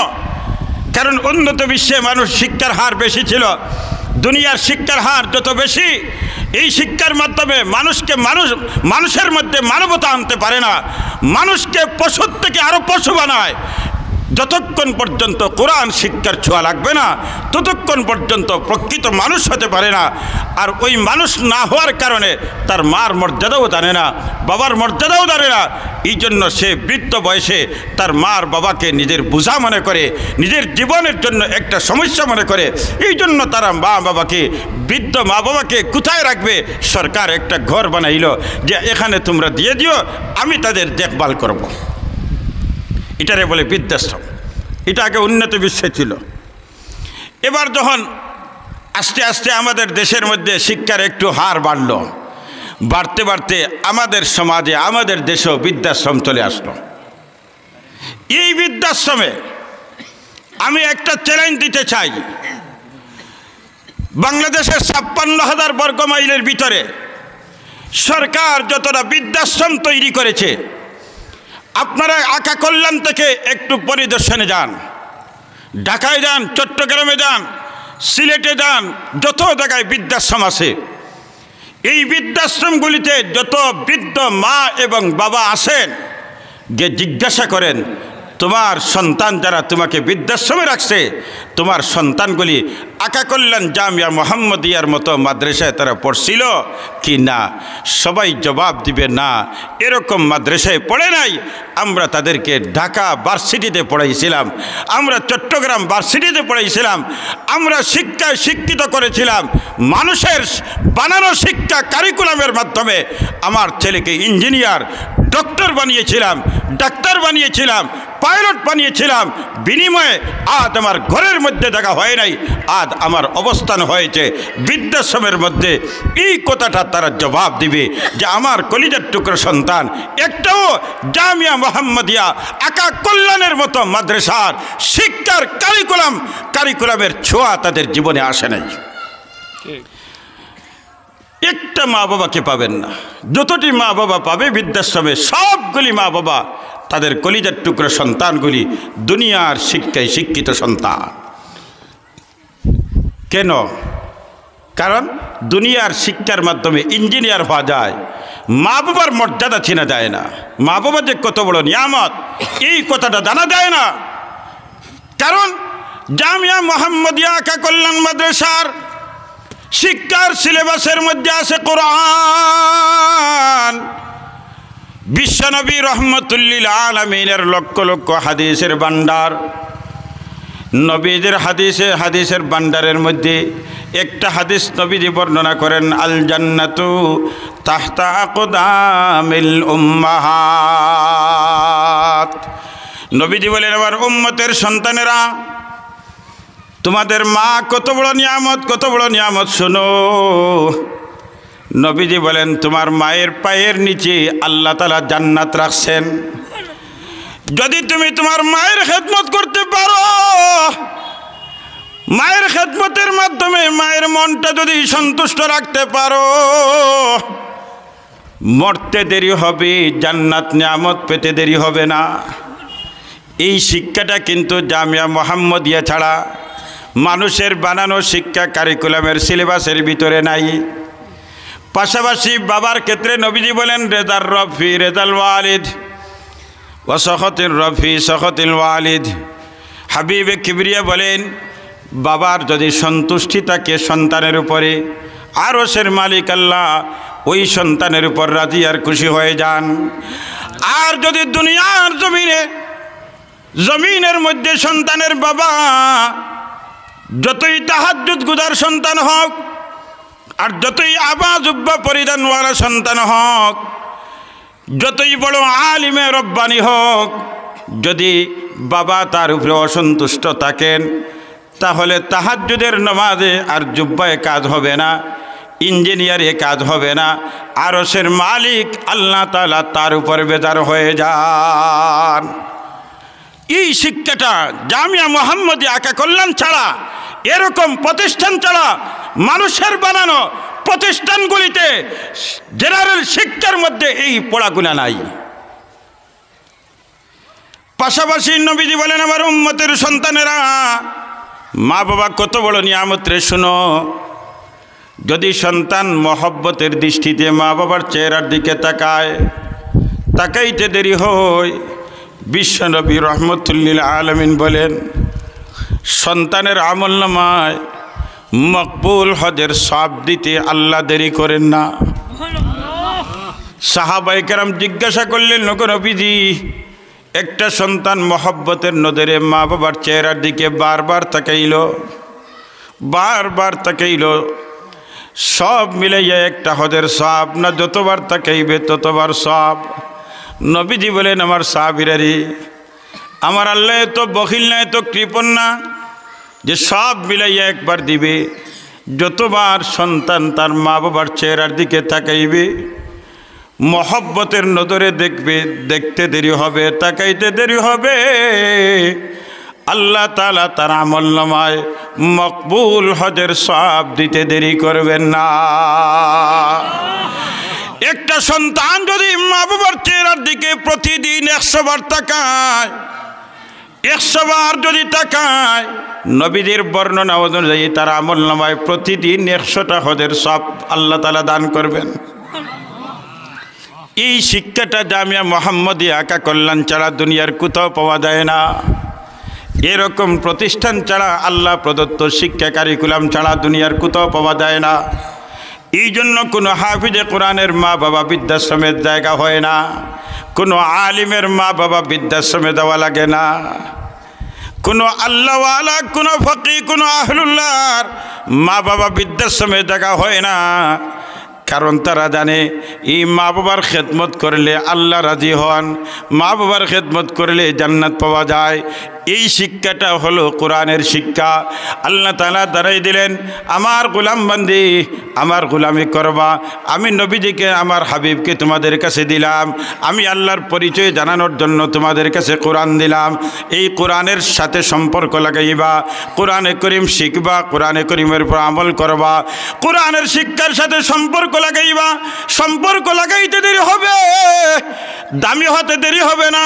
কারণ উন্নত বিশ্বে মানুষ শিক্ষার হার বেশি ছিল। দুনিয়ার শিক্ষার হার যত বেশি, এই শিক্ষার মাধ্যমে মানুষকে মানুষ, মানুষের মধ্যে মানবতা আনতে পারে না, মানুষকে পশুর থেকে আরো পশু বানায়। যতক্ষণ পর্যন্ত কোরআন শিক্ষার ছোঁয়া লাগবে না, ততক্ষণ পর্যন্ত প্রকৃত মানুষ হতে পারে না। আর ওই মানুষ না হওয়ার কারণে তার মার মর্যাদাও জানে না, বাবার মর্যাদাও জানে না। এই জন্য সে বৃদ্ধ বয়সে তার মার বাবাকে নিজের বোঝা মনে করে, নিজের জীবনের জন্য একটা সমস্যা মনে করে। এই জন্য তারা মা বাবাকে, বৃদ্ধ মা বাবাকে কোথায় রাখবে? সরকার একটা ঘর বানাইল যে এখানে তোমরা দিয়ে দিও, আমি তাদের দেখভাল করব। এটারে বলে বৃদ্ধাশ্রম। এটা আগে উন্নত বিশ্বে ছিল। এবার যখন আস্তে আস্তে আমাদের দেশের মধ্যে শিক্ষার একটু হার বাড়লো, বাড়তে বাড়তে আমাদের সমাজে, আমাদের দেশেও বৃদ্ধাশ্রম চলে আসলো। এই বৃদ্ধাশ্রমে আমি একটা চ্যালেঞ্জ দিতে চাই, বাংলাদেশের ছাপ্পান্ন হাজার বর্গ মাইলের ভিতরে সরকার যতটা বৃদ্ধাশ্রম তৈরি করেছে, আপনারা আকা কল্যাণ থেকে একটু পরিদর্শনে যান, ঢাকায় যান, চট্টগ্রামে যান, সিলেটে যান, যত জায়গায় বৃদ্ধাশ্রম আছে, এই বৃদ্ধাশ্রমগুলিতে যত বৃদ্ধ মা এবং বাবা আছেন, গিয়ে জিজ্ঞাসা করেন, তোমার সন্তান যারা তোমাকে বৃদ্ধাশ্রমে রাখছে, তোমার সন্তানগুলি আকা কল্যাণ জামিয়া মোহাম্মদিয়ার মতো মাদ্রাসায় তারা পড়ছিল কি না? সবাই জবাব দিবে, না, এরকম মাদ্রাসায় পড়ে নাই। আমরা তাদেরকে ঢাকা ভার্সিটিতে পড়াইছিলাম, আমরা চট্টগ্রাম ভার্সিটিতে পড়াইছিলাম, আমরা শিক্ষায় শিক্ষিত করেছিলাম, মানুষের বানানো শিক্ষা কারিকুলামের মাধ্যমে আমার ছেলেকে ইঞ্জিনিয়ার, ডক্টর বানিয়েছিলাম, ডাক্তার বানিয়েছিলাম, পাইলট বানিয়েছিলাম। বিনিময়ে আজ আমার ঘরের মধ্যে জায়গা হয় নাই, আজ আমার অবস্থান হয়েছে বৃদ্ধাশ্রমের মধ্যে। এই কথাটা তারা জবাব দিবে যে আমার কলিজার টুকরো সন্তান একটাও জামিয়া মোহাম্মদিয়া আকা কল্যাণের মতো মাদ্রাসার শিক্ষার কারিকুলাম, কারিকুলামের ছোঁয়া তাদের জীবনে আসে নাই। একটা মা বাবাকে পাবেন না। যতটি মা বাবা পাবে বৃদ্ধাশ্রমে, সবগুলি মা বাবা, তাদের কলিজার টুকরা সন্তানগুলি দুনিয়ার শিক্ষায় শিক্ষিত সন্তান। কেন? কারণ দুনিয়ার শিক্ষার মাধ্যমে ইঞ্জিনিয়ার হওয়া যায়, মা বাবার মর্যাদা চেনা যায় না। মা বাবা যে কত বড় নিয়ামত, এই কথাটা জানা যায় না। কারণ জামিয়া মোহাম্মদিয়া আকা কল্যাণ মাদ্রাসার শিক্ষার সিলেবাসের মধ্যে আছে কোরআন, বিশ্বনবী রহমতুল্লিল আলামিনের লক্ষ লক্ষ হাদিসের ভান্ডার, নবীদের হাদিসে, হাদিসের ভান্ডারের মধ্যে একটা হাদিস নবীজি বর্ণনা করেন, "আল জান্নাতু তাহতা আকদামিল উম্মাহাত।" নবীজি বলেন, "আমার উম্মতের সন্তানেরা, তোমাদের মা কত বড় নিয়ামত, কত বড় নিয়ামত, শোনো।" নবীজি বলেন, "তোমার মায়ের পায়ের নিচে আল্লাহ তাআলা জান্নাত রাখছেন। যদি তুমি তোমার মায়ের খেদমত করতে পারো, মায়ের খেদমতের মাধ্যমে মায়ের মনটা যদি সন্তুষ্ট রাখতে পারো, মরতে দেরি হবে, জান্নাত নিয়ামত পেতে দেরি হবে না।" এই শিক্ষাটা কিন্তু জামিয়া মোহাম্মদিয়া ছাড়া মানুষের বানানো শিক্ষা কারিকুলামের সিলেবাসের ভিতরে নাই। পাশাপাশি বাবার ক্ষেত্রে নবীজি বলেন, "রেদার রফি রেদাল ওয়ালিদ, ওয়া সখতির রফি সখতিল ওয়ালিদ।" হাবিবে কিবরিয়া বলেন, বাবার যদি সন্তুষ্টি থাকে সন্তানের উপরে, আরশের মালিক আল্লাহ ওই সন্তানের উপর রাজি আর খুশি হয়ে যান। আর যদি দুনিয়ার জমিনে, জমিনের মধ্যে সন্তানের বাবা যতই তাহাজ্জুদ গুজার সন্তান হোক, আর যতই আবা জুব্বা পরিধানওয়ালা সন্তান হোক, যতই বড় আলিমে রব্বানি হোক, যদি বাবা তার উপরে অসন্তুষ্ট থাকেন, তাহলে তাহাজ্জুদের নামাজে আর জুব্বায় কাজ হবে না, ইঞ্জিনিয়ারে কাজ হবে না, আরশের মালিক আল্লাহ তাআলা তার উপর বেজার হয়ে যান। এই শিক্ষাটা জামিয়া মোহাম্মদিয়া আকা কল্যাণ ছাড়া, এরকম প্রতিষ্ঠান ছাড়া, মানুষের বানানো প্রতিষ্ঠানগুলিতে জেনারেল শিক্ষার মধ্যে এই পড়াগুলা নাই। পাশাপাশি নবীজি বলেন, আমার উম্মতের সন্তানেরা, মা বাবা কত বড় নিয়ামত রে, শুনো। যদি সন্তান মহব্বতের দৃষ্টিতে মা বাবার চেহারার দিকে তাকায়, তাকাইতে দেরি হয়, বিশ্বনবী রহমতুল্লিল আলামিন বলেন, সন্তানের আমল নামায় মকবুল হজের সওয়াব দিতে আল্লাহ দেরি করেন না। সাহাবায়ে কেরাম জিজ্ঞাসা করলেন, "ওগো নবীজি, একটা সন্তান মহব্বতের নজরে মা বাবার চেহারার দিকে বারবার তাকাইল, বারবার তাকাইল, সব মিলাইয়া একটা হজের সওয়াব না, যতবার তাকাইবে ততবার সওয়াব?" নবীজি বলেন, আমার সাহাবীরা রে, আমার আল্লাহ এত বখিল না, এত কৃপণ না যে সব মিলাইয়া একবার দিবে। যতবার সন্তান তার মা বাবার চেহারার দিকে তাকাইবে, মহব্বতের নজরে দেখবে, দেখতে দেরি হবে, তাকাইতে দেরি হবে, আল্লাহ তাআলা তার আমল নামায় মকবুল হজের সওয়াব দিতে দেরি করবেন না। একটা সন্তান যদি মা বাবার চেহারার দিকে প্রতিদিন একশো বার তাকায়, একশো বার যদি তাকায়, নবীদের বর্ণনা অনুযায়ী তার আমল নামায় প্রতিদিন একশোটা হজের সওয়াব আল্লাহ তাআলা দান করবেন। এই শিক্ষাটা জামিয়া মোহাম্মদিয়া আকা কল্যাণ ছাড়া দুনিয়ার কোথাও পাওয়া যায় না। এরকম প্রতিষ্ঠান ছাড়া, আল্লাহ প্রদত্ত শিক্ষা কারিকুলাম ছাড়া দুনিয়ার কোথাও পাওয়া যায় না। এই জন্য কোনো হাফিজে কোরআনের মা বাবা বৃদ্ধাশ্রমের জায়গা হয় না, কোনো আলিমের মা বাবা বৃদ্ধাশ্রমে দেওয়া লাগে না, কোনো আল্লাহওয়ালা, কোনো ফকি, কোনো আহলুল্লাহর মা বাবা বৃদ্ধাশ্রমে জায়গা হয় না। কারণ তারা জানে, এই মা বাবার খেদমত করলে আল্লাহ রাজি হন, মা বাবার খেদমত করলে জান্নাত পাওয়া যায়। এই শিক্ষাটা হলো কোরআনের শিক্ষা। আল্লাহ তাআলা জানাই দিলেন, "আমার গোলাম বান্দি, আমার গোলামি করবা, আমি নবীজিকে, আমার হাবিবকে তোমাদের কাছে দিলাম, আমি আল্লাহর পরিচয় জানানোর জন্য তোমাদের কাছে কোরআন দিলাম। এই কোরআনের সাথে সম্পর্ক লাগাইবা, কোরআনে করিম শিখবা, কোরআনে করিমের উপর আমল করবা, কোরআনের শিক্ষার সাথে সম্পর্ক লাগাইবা।" সম্পর্ক লাগাইতে দেরি হবে, দামি হতে দেরি হবে না,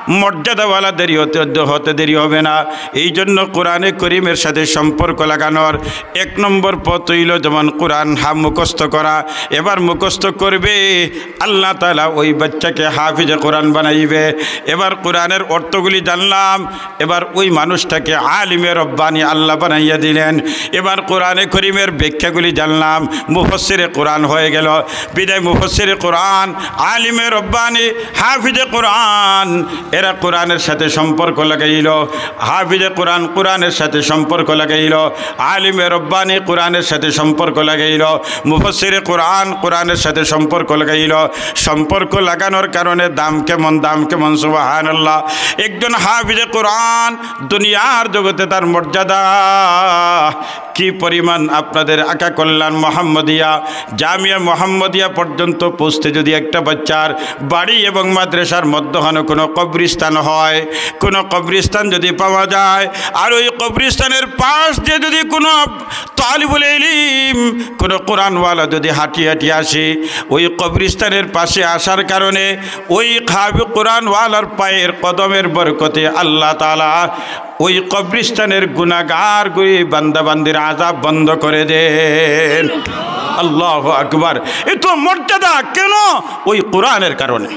মর্যাদাওয়ালা দেরি হতে, হতে দেরি হবে না। এই জন্য কোরআনে করিমের সাথে সম্পর্ক লাগানোর এক নম্বর পথ হইল যেমন কোরআন হা মুখস্থ করা। এবার মুখস্থ করবে, আল্লাহ তাআলা ওই বাচ্চাকে হাফিজে কোরআন বানাইবে। এবার কোরআনের অর্থগুলি জানলাম, এবার ওই মানুষটাকে আলিমে রব্বানি আল্লাহ বানাইয়া দিলেন। এবার কোরআনে করিমের ব্যাখ্যাগুলি জানলাম, মুফাসসিরে কোরআন হয়ে গেল। বিদায় মুফাসসিরে কোরআন, আলিমে রব্বানি, হাফিজে কোরআন, এরা কোরআনের সাথে সম্পর্ক লাগাইল। হাফিজে কোরআন কোরআনের সাথে সম্পর্ক লাগাইল, আলিমে রব্বানি কোরআনের সাথে সম্পর্ক লাগাইল, মুফাসসিরে কোরআন কোরআনের সাথে সম্পর্ক লাগাইল। সম্পর্ক লাগানোর কারণে দাম কেমন, দাম কেমন, সুবহানাল্লাহ। একজন হাফিজে কোরআন, দুনিয়ার জগতে তার মর্যাদা কি পরিমাণ, আপনাদের আকা কল্যাণ মোহাম্মদিয়া, জামিয়া মোহাম্মদিয়া পর্যন্ত পৌঁছতে যদি একটা বাচ্চার বাড়ি এবং মাদ্রাসার মধ্যখানে কোনো কবরস্থান হয়, কোনো কবরস্থান যদি পাওয়া যায়, আর ওই কবরস্থানের পাশ দিয়ে যদি কোনো তালিবুল ইলিম, কোনো কোরআনওয়ালা যদি হাঁটি হাঁটি আসে, ওই কবরস্থানের পাশে আসার কারণে ওই হাফিজ কোরআনওয়ালার পায়ের কদমের বরকতে আল্লাহ তাআলা ওই কবরস্থানের গুনাহগার গুলি বান্দাবান্দির আযাব বন্ধ করে দেন। আল্লাহু আকবার। এত মর্যাদা কেন? ওই কোরআনের কারণে।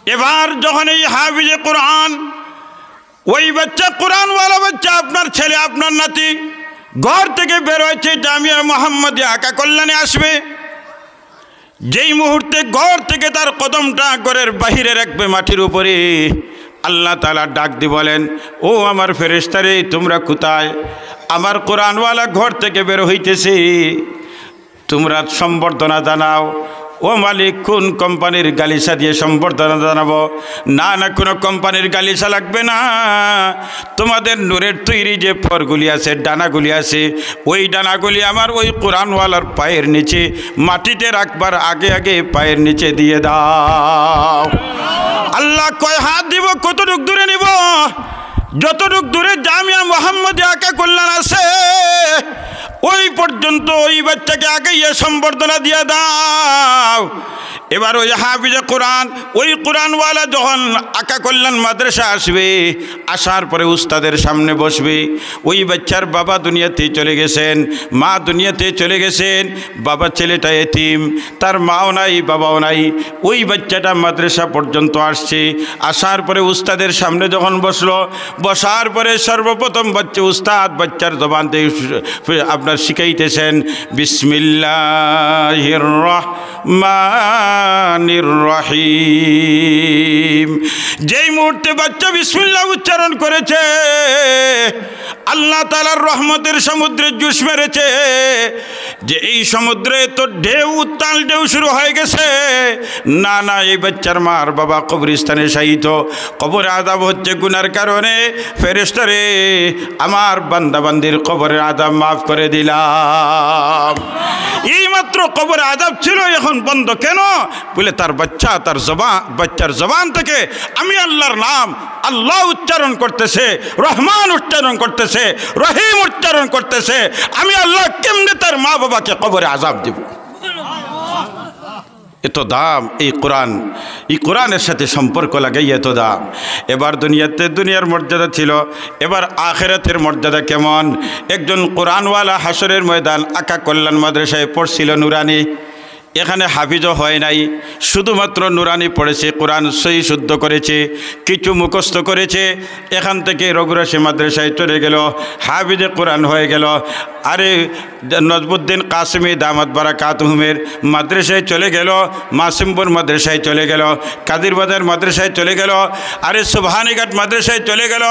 এবার যখন এই হাফিজে কোরআন, ওই বাচ্চা, কোরআনওয়ালা বাচ্চা, আপনার ছেলে, আপনার নাতি ঘর থেকে বের হয়েছে, জামিয়া মোহাম্মদিয়া আকা কল্যাণে আসবে, যেই মুহূর্তে ঘর থেকে তার কদমটা ঘরের বাহিরে রাখবে মাটির উপরে, আল্লাহ তাআলা ডাক দি বলেন, "ও আমার ফেরেশতারে, তোমরা কোথায়? আমার কোরআনওয়ালা ঘর থেকে বের হইতেছে, তোমরা সম্বর্ধনা জানাও।" "ও মালিক, কোন কোম্পানির গালিচা দিয়ে সম্বর্ধনা জানাবো?" "না, না, কোনো কোম্পানির গালিচা লাগবে না। তোমাদের নূরের তৈরি যে ফরগুলি আছে, ডানাগুলি আছে, ওই ডানাগুলি আমার ওই কোরআনওয়ালার পায়ের নিচে মাটিতে রাখবার আগে আগে পায়ের নিচে দিয়ে দাও।" আল্লাহ কয়, "হাত দিব, কতটুক দূরে নিব?" "যতটুক দূরে জামিয়া মোহাম্মদিয়া আকা কল্যাণ আছে, ওই পর্যন্ত ওই বাচ্চাকে আগাইয়া সম্বর্ধনা দিয়া দাও।" এবার ওই হাফিজে কোরআন, ওই কোরআনওয়ালা যখন আকা কল্যাণ মাদ্রাসা আসবে, আসার পরে উস্তাদের সামনে বসবে, ওই বাচ্চার বাবা দুনিয়াতে চলে গেছেন, মা দুনিয়াতে চলে গেছেন, বাবা ছেলেটা এতিম, তার মাও নাই, বাবাও নাই। ওই বাচ্চাটা মাদ্রাসা পর্যন্ত আসছে, আসার পরে উস্তাদের সামনে যখন বসলো, বসার পরে সর্বপ্রথম বাচ্চা, উস্তাদ বাচ্চার জবান থেকে আপনার শিখাইতেছেন, "বিসমিল্লাহির রহমানির রহিম।" যেই মুহূর্তে বাচ্চা বিসমিল্লাহ উচ্চারণ করেছে, আল্লাহ তাআলার রহমতের সমুদ্রে জোশ মেরেছে, যে এই সমুদ্রে তো ঢেউ, উত্তাল ঢেউ শুরু হয়ে গেছে। না, না, এই বাচ্চার মার বাবা কবরস্থানে শায়িত, কবরে আযাব হচ্ছে গুনার কারণে। ফেরেশতারে, আমার বান্দাবান্দির কবরের আযাব মাফ করে দিলাম। এই মাত্র কবরে আযাব ছিল, এখন বন্ধ। কেন? বলে, তার বাচ্চা, তার জবান, বাচ্চার জবান থেকে আমি আল্লাহর নাম আল্লাহ উচ্চারণ করতেছে, রহমান উচ্চারণ করতেছে, রহিম উচ্চারণ করতেছে। আমি আল্লাহ কেমনে তার মা বাবাকে কবরে আযাব দিব? এত দাম এই কোরআন, এই কোরআনের সাথে সম্পর্ক লাগাই এত দাম। এবার দুনিয়াতে দুনিয়ার মর্যাদা ছিল, এবার আখেরাতের মর্যাদা কেমন? একজন কোরআনওয়ালা হাসরের ময়দান আকা কল্যাণ মাদ্রাসায় পড়ছিল নুরানি, এখানে হাফিজও হয় নাই, শুধুমাত্র নুরানি পড়েছে, কোরআন সহি শুদ্ধ করেছে, কিছু মুখস্থ করেছে। এখান থেকে রঘুরাশি মাদ্রাসায় চলে গেল, হাফিজে কোরআন হয়ে গেল। আরে নজমুদ্দিন কাসেমি দামাত বারাকাতুহুমের মাদ্রাসায় চলে গেল, মাসিমপুর মাদ্রাসায় চলে গেল, কাদিরবাজার মাদ্রাসায় চলে গেল, আরে সুবহানীঘাট মাদ্রাসায় চলে গেল,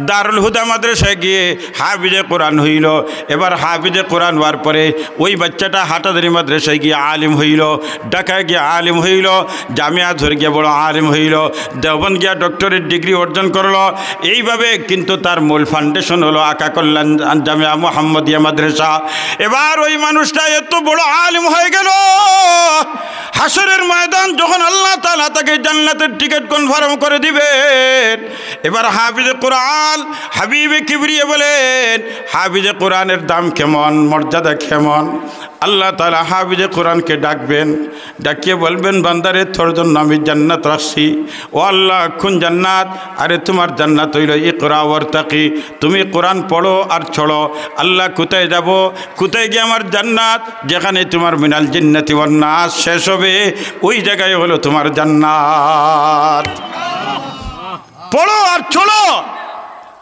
দারুল হুদা মাদ্রাসায় গিয়ে হাফিজে কোরআন হইল। এবার হাফিজে কোরআন হওয়ার পরে ওই বাচ্চাটা হাটাদারি মাদ্রাসায় গিয়ে আলিম হইল। হইল, ঢাকায় গিয়া আলিম হইল, জামিয়া আজহর গিয়া বড় আলিম হইল, দেওবন্দ গিয়া ডক্টরেট ডিগ্রি অর্জন করল। এইভাবে কিন্তু তার মূল ফাউন্ডেশন হলো আকা কল্যাণ জামিয়া মোহাম্মদিয়া মাদ্রাসা। এবার ওই মানুষটা এত বড় আলিম হয়ে গেল, হাশরের ময়দান যখন আল্লাহ তাআলা তাকে জান্নাতের টিকিট কনফার্ম করে দিবেন, এবার হাফিজে কোরআন হাবিবে কিবরিয়া বলেন, হাফিজে কোরআনের দাম কেমন, মর্যাদা কেমন? আল্লাহ তাআলা হাফিজে কোরআনকে ডাকবেন, ডাকিয়ে বলবেন, "বান্দারে, তোর জন্য আমি জান্নাত রাখছি।" "ও আল্লাহ, কোন জান্নাত?" "আরে, তোমার জান্নাত হইল ইকরা ওয়ারতাকি, তুমি কোরআন পড়ো আর চড়ো।" আল্লাহ, কোথায় যাব? কোথায় গিয়ে আমার জান্নাত? যেখানে তোমার মিনাল জিন্নাতি ওয়ান নাস শেষ হবে, ওই জায়গায় হলো তোমার জান্নাত। পড়ো আর চড়ো।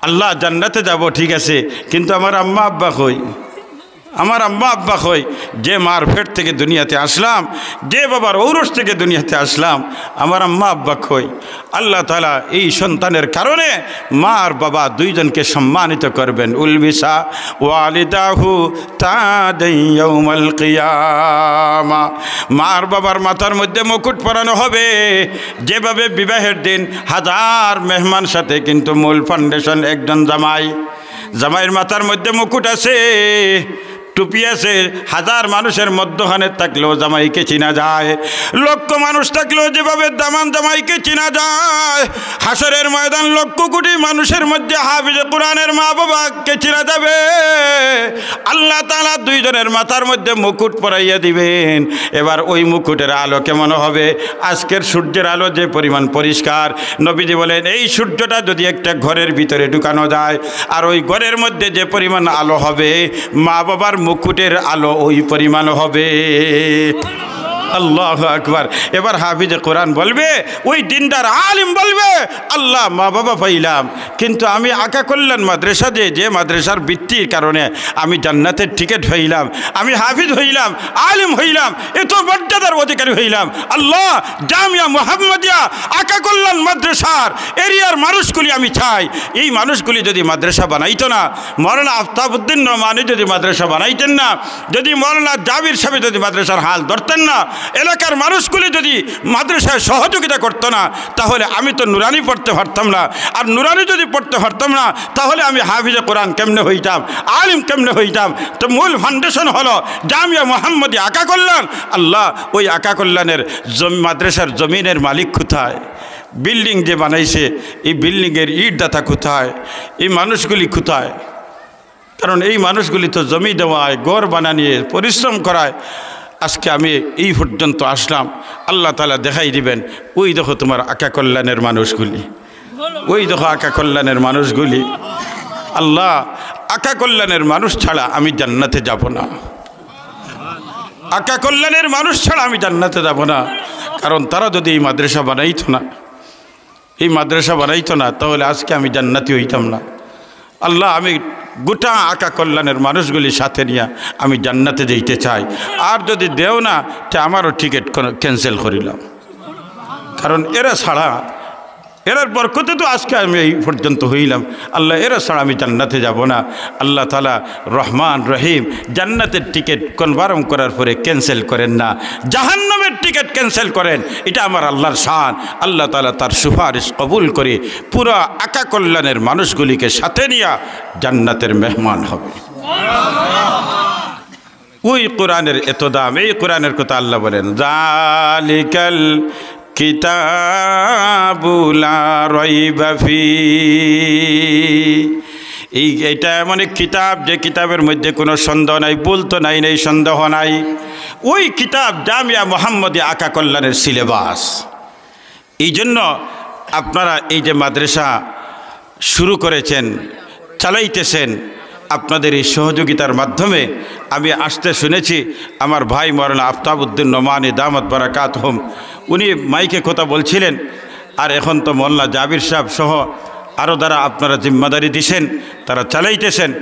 আল্লাহ, জান্নাতে যাব, ঠিক আছে, কিন্তু আমার আম্মা আব্বা কই? আমার আম্মা আব্বা কই? যে মার পেট থেকে দুনিয়াতে আসলাম, যে বাবার ঔরস থেকে দুনিয়াতে আসলাম, আমার আম্মা আব্বা কই? আল্লাহ তাআলা এই সন্তানের কারণে মা আর বাবা দুইজনকে সম্মানিত করবেন। উলবিসা ওয়ালিদাহু তাজান ইয়াউমাল কিয়ামা। মা আর বাবার মাথার মধ্যে মুকুট পরানো হবে। যেভাবে বিবাহের দিন হাজার মেহমান সাথে, কিন্তু মূল ফাউন্ডেশন একজন জামাই। জামাইর মাথার মধ্যে মুকুট আছে, টুপি আছে, হাজার মানুষের মধ্যখানে থাকলেও জামাইকে চিনা যায়, লক্ষ মানুষ থাকলেও যেভাবে দামান জামাইকে চিনা যায়, হাশরের ময়দান লক্ষ কোটি মানুষের মধ্যে হাফিজে কোরআনের মা বাবাকে চিনা যাবে। আল্লাহ তাআলা দুইজনের মাথার মধ্যে মুকুট পরাইয়া দিবেন। এবার ওই মুকুটের আলো কেমন হবে? আজকের সূর্যের আলো যে পরিমাণ পরিষ্কার, নবীজি বলেন, এই সূর্যটা যদি একটা ঘরের ভিতরে ঢুকানো যায়, আর ওই ঘরের মধ্যে যে পরিমাণ আলো হবে, মা বাবার মুকুটের আলো ওই পরিমাণ হবে। আল্লাহু আকবার। এবার হাফিজে কোরআন বলবে, ওই দিনদার আলিম বলবে, "আল্লাহ, মা বাবা পাইলাম, কিন্তু আমি আকা কল্যাণ মাদ্রাসা যে, যে মাদ্রাসার ভিত্তির কারণে আমি জান্নাতের টিকিট পাইলাম, আমি হাফিজ হইলাম, আলিম হইলাম, এত মর্যাদার অধিকারী হইলাম, আল্লাহ, জামিয়া মোহাম্মদিয়া আকা কল্যাণ মাদ্রাসার এরিয়ার মানুষগুলি আমি চাই, এই মানুষগুলি যদি মাদ্রাসা বানাইতো না, মৌলানা আফতাবউদ্দিন নোমানী যদি মাদ্রাসা বানাইতেন না, যদি মৌলানা জাবির সাহেব যদি মাদ্রাসার হাল ধরতেন না, এলাকার মানুষগুলি যদি মাদ্রাসায় সহযোগিতা করতো না, তাহলে আমি তো নুরানি পড়তে পারতাম না। আর নুরানি যদি পড়তে পারতাম না, তাহলে আমি হাফিজে কোরআন কেমনে হইতাম, আলিম কেমনে হইতাম?" তো মূল ফাউন্ডেশন হলো জামিয়া মোহাম্মদী আকা কল্যাণ। আল্লাহ, ওই আকা কল্যাণের জমি, মাদ্রাসার জমিনের মালিক কোথায়? বিল্ডিং যে বানাইছে, এই বিল্ডিংয়ের ইটদাতা কোথায়? এই মানুষগুলি কোথায়? কারণ এই মানুষগুলি তো জমি দেওয়ায়, ঘর বানানিয়ে পরিশ্রম করায় আজকে আমি এই পর্যন্ত আসলাম। আল্লাহ তাআলা দেখাই দিবেন, ওই দেখো তোমার আকা কল্যাণের মানুষগুলি, ওই দেখো আকা কল্যাণের মানুষগুলি। আল্লাহ, আকা কল্যাণের মানুষ ছাড়া আমি জান্নাতে যাব না, আকা কল্যাণের মানুষ ছাড়া আমি জান্নাতে যাব না। কারণ তারা যদি এই মাদ্রাসা বানাইতো না, এই মাদ্রাসা বানাইতো না, তাহলে আজকে আমি জান্নাতি হইতাম না। আল্লাহ, আমি গোটা আকা কল্যাণের মানুষগুলি সাথে নিয়া আমি জান্নাতে যাইতে চাই। আর যদি দেও না, তে আমারও টিকিট ক্যান্সেল করিলাম, কারণ এরা ছাড়া, এরার বরকতে তো আজকে আমি এই পর্যন্ত হইলাম। আল্লাহ, এরা ছাড়া আমি জান্নাতে যাব না। আল্লাহ তাআলা রহমান রহিম, জান্নাতের টিকিট কনফার্ম করার পরে ক্যান্সেল করেন না, জাহান্নামের টিকিট ক্যান্সেল করেন। এটা আমার আল্লাহর শান। আল্লাহ তাআলা তার সুপারিশ কবুল করে পুরা আকা কল্যাণের মানুষগুলিকে সাথে নিয়া জান্নাতের মেহমান হবে। ওই কোরআনের এত দাম, এই কোরআনের কথা আল্লাহ বলেন, "যালিকাল কিতাবু লা রাইবা ফি।" এই, এটা এমন এক কিতাব, যে কিতাবের মধ্যে কোনো সন্দেহ নাই, ভুল তো নাই, নেই, সন্দেহ নাই। ওই কিতাব জামিয়া মোহাম্মদী আকা কল্যাণের সিলেবাস। এই জন্য আপনারা এই যে মাদ্রাসা শুরু করেছেন, চালাইতেছেন, আপনাদের এই সহযোগিতার মাধ্যমে আমি আসতে শুনেছি আমার ভাই মৌলানা আফতাবউদ্দিন নোমানী দামাত বারাকাতহুম, উনি মাইকে কথা বলছিলেন। আর এখন তো মৌলানা জাবির সাহেব সহ আরও যারা আপনারা জিম্মাদারি দিছেন, তারা চালাইতেছেন।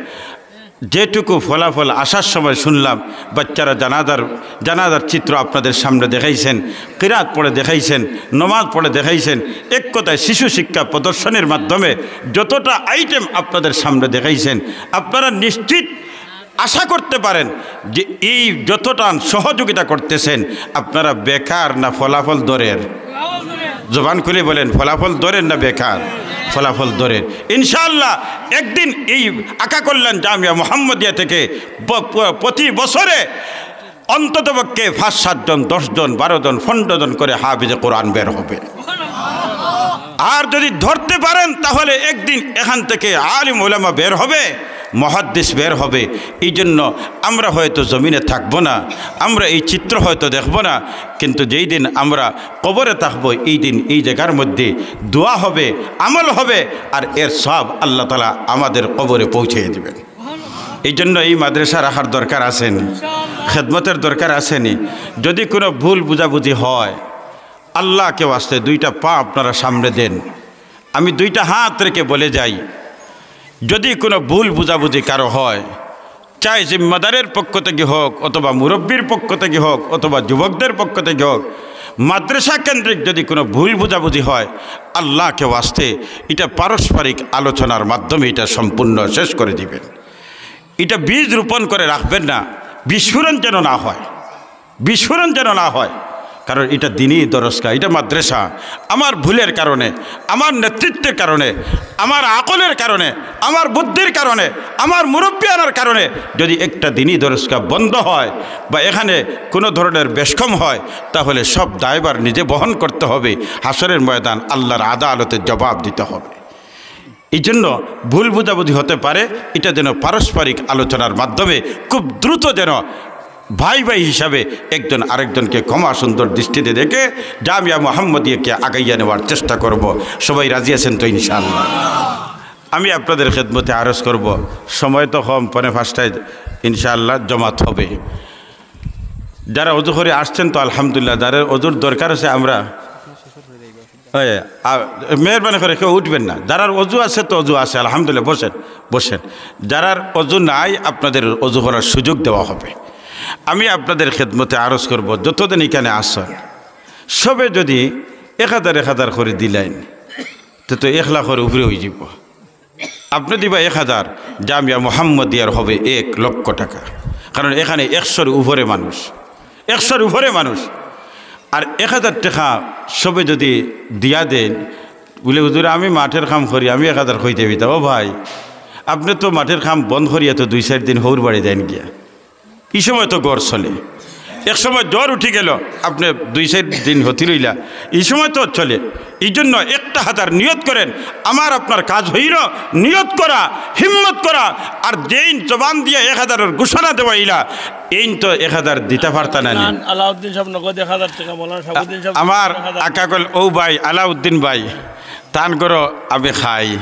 যেটুকু ফলাফল আসার সময় শুনলাম, বাচ্চারা জানাজার, জানাজার চিত্র আপনাদের সামনে দেখাইছেন, কিরাত পড়ে দেখাইছেন, নমাজ পড়ে দেখাইছেন। এক কথায় শিশু শিক্ষা প্রদর্শনীর মাধ্যমে যতটা আইটেম আপনাদের সামনে দেখাইছেন, আপনারা নিশ্চিত আশা করতে পারেন যে এই যতটা সহযোগিতা করতেছেন, আপনারা বেকার না ফলাফল ধরের? জবান খুলে বলেন, ফলাফল ধরের না বেকার? ফলাফল ধরের। ইনশাআল্লাহ, একদিন এই আকা কল্যাণ জামিয়া মোহাম্মদিয়া থেকে ব-, প-, প্রতি বছরে অন্ততপক্ষে পাঁচ সাতজন, দশজন, বারোজন, পনেরোজন করে হাফিজে কোরআন বের হবে। আর যদি ধরতে পারেন, তাহলে একদিন এখান থেকে আলিম ওলামা বের হবে, মুহাদ্দিস বের হবে। এই জন্য আমরা হয়তো জমিনে থাকবো না, আমরা এই চিত্র হয়তো দেখব না, কিন্তু যেই দিন আমরা কবরে থাকবো, এই দিন এই জায়গার মধ্যে দোয়া হবে, আমল হবে, আর এর সব আল্লাহ তাআলা আমাদের কবরে পৌঁছে দিবেন। এই জন্য এই মাদ্রাসা রাখার দরকার আছে নি, খেদমতের দরকার আছে নি। যদি কোনো ভুল বুঝাবুঝি হয়, আল্লাহকে ওয়াস্তে দুইটা পা আপনারা সামনে দেন, আমি দুইটা হাত রেখে বলে যাই, যদি কোনো ভুল বুঝাবুঝি কারো হয়, চাই জিম্মাদারের পক্ষ থেকে হোক, অথবা মুরব্বীর পক্ষ থেকে হোক, অথবা যুবকদের পক্ষ থেকে হোক, মাদ্রাসা কেন্দ্রিক যদি কোনো ভুল বুঝাবুঝি হয়, আল্লাহকে ওয়াস্তে এটা পারস্পরিক আলোচনার মাধ্যমে এটা সম্পূর্ণ শেষ করে দিবেন। এটা বীজ রোপণ করে রাখবেন না, বিস্ফোরণ যেন না হয়, বিস্ফোরণ যেন না হয়। কারণ এটা দিনই দরসগা, এটা মাদ্রাসা। আমার ভুলের কারণে, আমার নেতৃত্বের কারণে, আমার আকলের কারণে, আমার বুদ্ধির কারণে, আমার মুরব্বিয়ানার কারণে যদি একটা দিনই দরসগা বন্ধ হয় বা এখানে কোনো ধরনের বেশকম হয়, তাহলে সব দায়ভার নিজে বহন করতে হবে। হাশরের ময়দান আল্লাহর আদালতে জবাব দিতে হবে। এই জন্য ভুল বুঝাবুঝি হতে পারে, এটা যেন পারস্পরিক আলোচনার মাধ্যমে খুব দ্রুত যেন ভাই ভাই হিসাবে একজন আরেকজনকে ক্ষমা সুন্দর দৃষ্টিতে দেখে জামিয়া মোহাম্মদিয়াকে আগাইয়া নেওয়ার চেষ্টা করব। সবাই রাজি আছেন তো ইনশাআল্লাহ? আমি আপনাদের খেদমতে আরজ করব, সময় তো কম, পৌনে পাঁচটায় ইনশাআল্লাহ জমাত হবে। যারা অজু করে আসছেন তো আলহামদুলিল্লাহ, যারা অজুর দরকার আছে আমরা, ওই, আ, মেহেরবানি করে কেউ উঠবেন না। যারার অজু আছে তো অজু আছে, আলহামদুলিল্লাহ, বসেন, বসেন। যারার অজু নাই, আপনাদের অজু করার সুযোগ দেওয়া হবে। আমি আপনাদের খেদমতে আরজ করব, যতদিন এখানে আসেন, সবে যদি এক হাজার এক হাজার করে দিলেন, তো, তো এক লাখর উপরে হয়ে যাব। আপনি দিবা এক হাজার, জামিয়া মোহাম্মদিয়ার হবে এক লক্ষ টাকা, কারণ এখানে একশোর উপরে মানুষ, একশোর উপরে মানুষ। আর এক হাজার টাকা সবে যদি দিয়া দেন, বলে, "হুজুর, আমি মাঠের কাম করি, আমি এক হাজার কইতে পাইতাম।" ও ভাই, আপনি তো মাঠের কাম বন্ধ করিয়া তো দুই চার দিন হউর বাড়ি দেন গিয়া। এই সময় তো ঘর চলে, এক সময় জ্বর উঠি গেল, আপনি দুই চার দিন হতি রইলা, এই সময় তো চলে। এই জন্য একটা হাজার নিয়ত করেন, আমার আপনার কাজ হইল নিয়ত করা, হিম্মত করা। আর যেইন জবান দিয়া এক হাজারর ঘোষণা দেওয়াইলা, এইন তো এক হাজার দিতে পারতা না নি। আলাউদ্দিন সাহেব নগদ এক হাজার টাকা, মৌলানা শাহাবুদ্দিন সাহেব আমার এক হাজার। আকাকল ও ভাই আলাউদ্দিন ভাই, তান করো আমি খাই,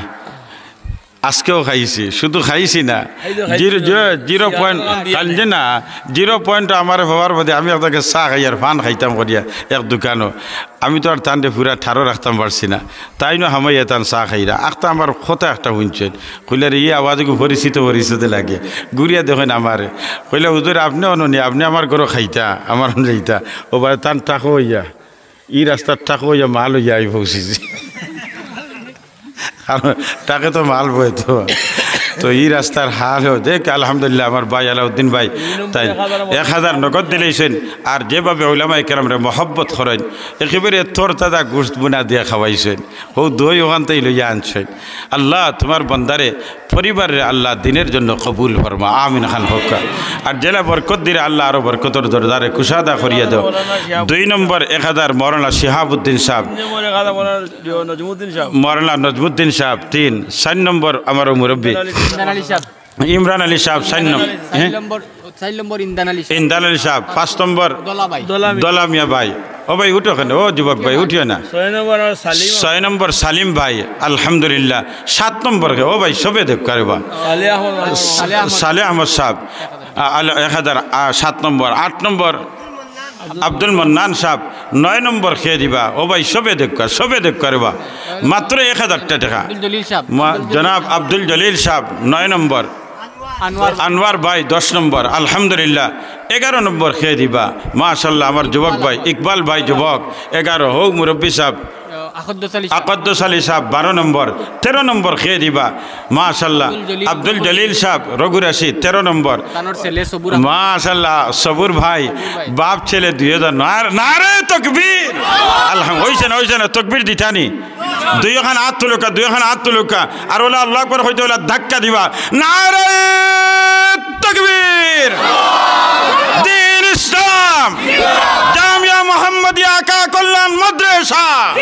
আজকেও খাইছি, শুধু খাইছি না, এই যে খাইছি জিরো, না। জিরো, জিরো পয়েন্ট, কাল যে না, জিরো পয়েন্ট আমার হওয়ার বাদে আমি আপনাকে চা খাই আর পান খাইতাম করিয়া এক দোকানো। আমি তো আর তানরে পুরা ঠারো রাখতাম পারছি না, তাইন হামাইয়া তান চা খাইরা। আখতা আমার কথা একটা শুনছেন, কইলা, "রে, ই আওয়াজ একটু পরিচিত পরিচিত লাগে।" ঘুরিয়া দেখেন আমারে, কইলা, "হুজুর, আপনি অননি, আপনি আমার ঘরো খাইতা, আমার অন যাইতা।" ও বারে তান টাকা হইয়া, ই রাস্তার টাকা হইয়া মাল হইয়া আই পৌঁছিছি। কারণ তাকে তো মাল বইতো। তো এই রাস্তার হাল হয়, দেখ, আলহামদুলিল্লাহ, আমার ভাই আলাউদ্দিন ভাই, তাই এক হাজার নগদ দিলাইছেন। আর যেভাবে উলামায়ে কেরামরে মহব্বত করেন, একেবারে তরতাজা গোশত বুনা দিয়া খাওয়াইছেন, হউ দই ওখান থেকে লইয়া আনছেন। আল্লাহ, তোমার বন্দারে, পরিবারে আল্লাহ দিনের জন্য কবুল ফরমা, আমিন খান হক্কা। আর জেলা বরকত দিলে আল্লাহ আরো বরকতর দরজারে কুশাদা করিয়া দাও। দুই নম্বর এক হাজার মৌলানা শিহাবুদ্দিন সাহেব, তিন নম্বর এক হাজার মৌলানা নজমুদ্দিন সাহেব। মৌলানা নজমুদ্দিন সাহেব তিন, চার নম্বর আমার মুরব্বী ইমরান আলী সাহেব। ইমরান আলী সাহেব চার নম্বর, চার হ্যাঁ? নম্বর, চার নম্বর ইন্দান আলী সাহেব। ইন্দান আলী সাহেব পাঁচ নম্বর, দলা ভাই। দলা মিয়া। দলা মিয়া ভাই। ও ভাই উঠো কেন, ও যুবক ভাই উঠিও না। ছয় নম্বর আমার সালিম। ছয় নম্বর সালিম ভাই, আলহামদুলিল্লাহ। সাত নম্বর কে, ও ভাই সবে দেখ কারে বা। সালে আহমদ। সালে আহমদ। সালে আহমদ সাহেব, আ, আল-, এক হাজার, আ, সাত নম্বর। আট নম্বর আব্দুল মান্নান সাহেব, নয় নম্বর খেয়ে দিবা। ও ভাই, সবে দেখবা, সবে দেখবা রে বা। মাত্র এক হাজার টাকা। আব্দুল জলিল সাহেব। মা-, আব্দুল জলিল। জনাব আব্দুল জলিল সাহেব, নয় নম্বর। আনোয়ার। আনোয়ার ভাই, দশ নম্বর। আলহামদুলিল্লাহ, এগারো নম্বর খেয়ে দিবা। মাশাআল্লাহ, আমার যুবক ভাই, ইকবাল ভাই যুবক, এগারো। হউ মুরব্বী সাহেব। আকদ্দুস আলী সাহেব। আকদ্দুস আলী সাহেব বারো নম্বর, তেরো নম্বর কে দিবা? মাশাআল্লাহ। আব্দুল জলিল আব্দুল জলিল সাহেব রঘুরাশি তেরো নম্বর। তানর ছেলে সবুর আহমদ। মাশাআল্লাহ, সবুর ভাই, সবুর ভাই। বাপ ছেলে দুইজন। নার-, নারে তকবীর। আলহাম-, অইছে না, অইছে না, তকবীর দিতানি। দুইখান আত তুলুক্কা, দুইখান আত তুলুক্কা। আর ওলা আল্লাহু আকবার কইতে ওলা ধাক্কা দিবা। নারে তকবীর। দ্বীন ইসলাম। জামিয়া মোহাম্মদিয়া আকা কল্যাণ মাদ্রাসা।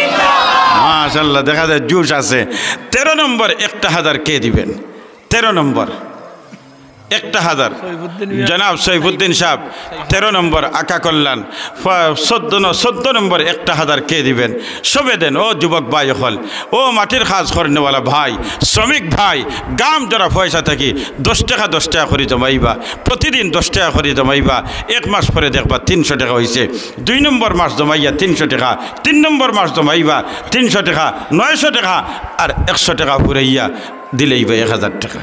মাশাআল্লাহ, দেখা যায় জোশ আছে। তেরো নম্বর একটা হাজার কে দিবেন? তেরো নম্বর একটা হাজার। সৈফুদ্দিন মিয়া। জনাব সৈফুদ্দিন সাহেব, তেরো নম্বর আকা কল্যাণ, ফ-, চোদ্দ ন-, চোদ্দ নম্বর একটা হাজার কে দিবেন? সবে দেন, ও যুবক ভাই অকল, ও মাটির কাজ করনেওয়ালা ভাই, শ্রমিক ভাই, গাম জরা পয়সা থাকি দশ টেকা, দশ টেকা করি জমাইবা, প্রতিদিন দশ টেকা করি জমাইবা, এক মাস পরে দেখবা তিনশো টেকা অইছে, দুই নম্বর মাস জমাইয়া তিনশো টেকা, তিন নম্বর মাস জমাইবা তিনশো টেকা, নয়শো টেকা, আর একশো টেকা ফুরাইয়া দিলাইবা এক হাজার টেকা।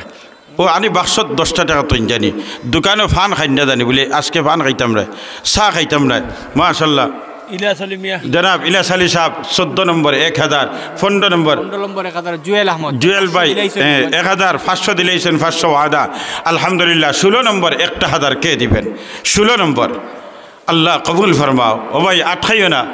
ও আনি বাক্সত দশটা টেকা তইন জানি, দোকানো পান খাইন না জানি, বুলে, "আজকে পান খাইতাম না, চা খাইতাম না।" মাশাআল্লাহ। ইলিয়াস আলী মিয়া। জনাব ইলিয়াস আলী সাহেব, চোদ্দ নম্বর এক হাজার, পনেরো নম্বর পনেরো নম্বর এক হাজার, জুয়েল আহমদ। জুয়েল ভাই, পাঁচশো দিলাইছেন। এ, এক হাজার, পাঁচশো দিলাইছেন, পাঁচশো ওয়াদা। আলহামদুলিল্লাহ, ষোলো নম্বর একটা হাজার কে দিবেন? ষোলো নম্বর। আল্লাহ কবুল ফরমাও। ও ভাই, আটকাইও না,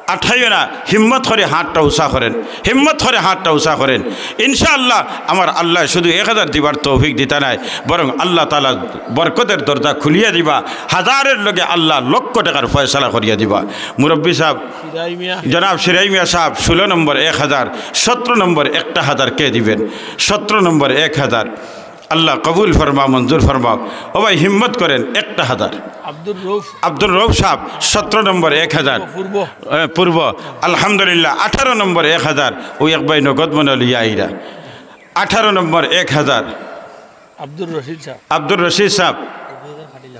আটকাইও না, হিম্মত করি হাতটা উঁচা করেন, হিম্মত করি হাতটা উঁচা করেন। ইনশাআল্লাহ, আমার আল্লাহ শুধু এক হাজার দিবার তৌফিক দিতা নায়, বরং আল্লাহ তাআলা বরকতের দরজা খুলিয়া দিবা, হাজারের লগে আল্লাহ লক্ষ টেকার ফয়সালা করিয়া দিবা। মুরব্বী সাহেব, সিরাই মিয়া। জনাব সিরাই মিয়া সাহেব, ষোলো নম্বর এক হাজার, সতেরো নম্বর একটা হাজার কে দিবেন? সতেরো নম্বর এক হাজার। আল্লাহ কবুল ফরমা, মঞ্জুর ফরমাও। ও ভাই, হিম্মত করেন, একটা হাজার। আব্দুর রউফ। আব্দুর রউফ সাহেব, সতেরো নম্বর এক হাজার। পূর্ব। এ, পূর্ব। আলহামদুলিল্লাহ, আঠারো নম্বর এক হাজার। ওই এক ভাই নগদ মনে লইয়া আইরা। আঠারো নম্বর এক হাজার। আব্দুর রশিদ সাহেব। আব্দুর রশিদ সাহেব।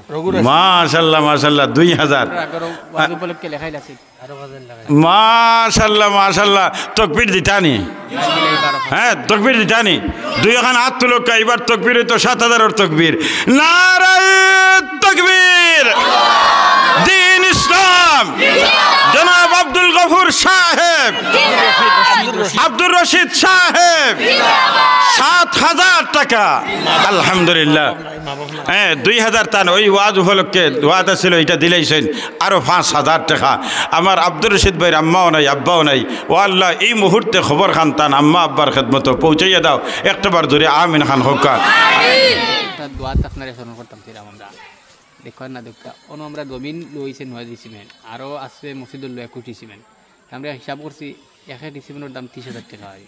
রঘুরাজ। মাশাআল্লাহ, মাশাআল্লাহ, দুই হাজার। এগারো ওয়াজ উপলক্ষে লেখাই লাগছে। মাশাআল্লাহ, মাশাআল্লাহ। তকবীর দিতানি? হ্যাঁ, তকবীর দিতানি? দুইখান আত তুলুক্কা, এবার তকবীর অইতো সাত হাজারর তকবীর। নারায়ে তকবীর! দ্বীন ইসলাম! জনাব আব্দুল গফুর সাহেব! আব্দুর রশিদ সাহেব! সাত হাজার টেকা। আলহামদুলিল্লাহ। হ্যাঁ, দুই হাজার তান ওই ওয়াজ উপলক্ষে ওয়াজ আছিল, এটা দিলাইছেন। আরো পাঁচ হাজার টেকা। আমার আব্দুর রশিদ ভাইর আম্মাও নাই, আব্বাও নাই। ও আল্লাহ, এই মুহূর্তে খবর খান তান আম্মা আব্বার খেদমতো পৌঁছাইয়া দাও। একটাবার জোরে আমিন খান কউক্কা। তার দোয়াত আপনারে স্মরণ করতাম ছিলাম আমরা। দেখুন না, দেখুন, অনু আমরা জমিন লইছে নয় ডিসিমেল, আরো আছে মসজিদর লয় কুটি সিমেন্ট। আমরা হিসাব করছি, এক ডিসিমেলর দাম ত্রিশ হাজার টেকা অয়।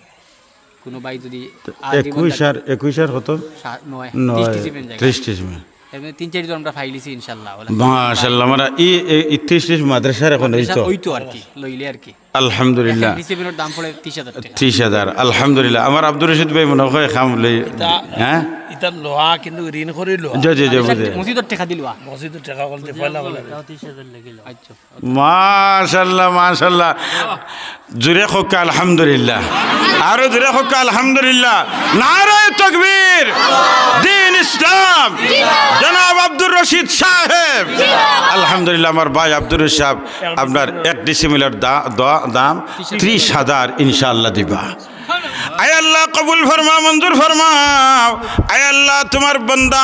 কোনো ভাই যদি আর জীবন একুশ আর, একুশ আর কত? সা-, নয়, নয়, ত্রিশ ডিসিমেল জায়গা। ত্রিশ ডিসিমেল। এর মধ্যে তিন চারজন আমরা পাইলিছি ইনশাআল্লাহ। ওলা মাশাআল্লাহ, আমরা এই, এই, এই ত্রিশ ডিসিমেল মাদ্রাসার এখন এই তো। ওই তো আর কি, লইলে আর কি। আলহামদুলিল্লাহ। এক ডিসিমেলর দাম পড়ে ত্রিশ হাজার টেকা। ত্রিশ হাজার, আলহামদুলিল্লাহ। আমার আব্দুর রশিদ ভাই মনে হয় খাম লই, ইতা, হ্যাঁ? ইতা লোহা কিন্তু ঋণ করি লোহা। জি, জি, জি, বুঝে। মসজিদর টেকা দিলুয়া। মসজিদর টেকা বলতে পয়লা বলে। আচ্ছা। মাশাআল্লাহ, মাশাআল্লাহ। জোরে কউক্কা আলহামদুলিল্লাহ। আরো জোরে কউক্কা আলহামদুলিল্লাহ। নারায়ে তকবীর। দ্বীন ইসলাম। জনাব আব্দুর রশিদ সাহেব। আলহামদুলিল্লাহ, আমার ভাই আব্দুর রশিদ সাহেব, আপনার এক ডিসিমেলর দা-, দ-, দাম ত্রিশ হাজার ইনশাআল্লাহ দিবা। আয় আল্লাহ, কবুল ফরমা, মঞ্জুর ফরমাও। আয় আল্লাহ, তোমার বান্দা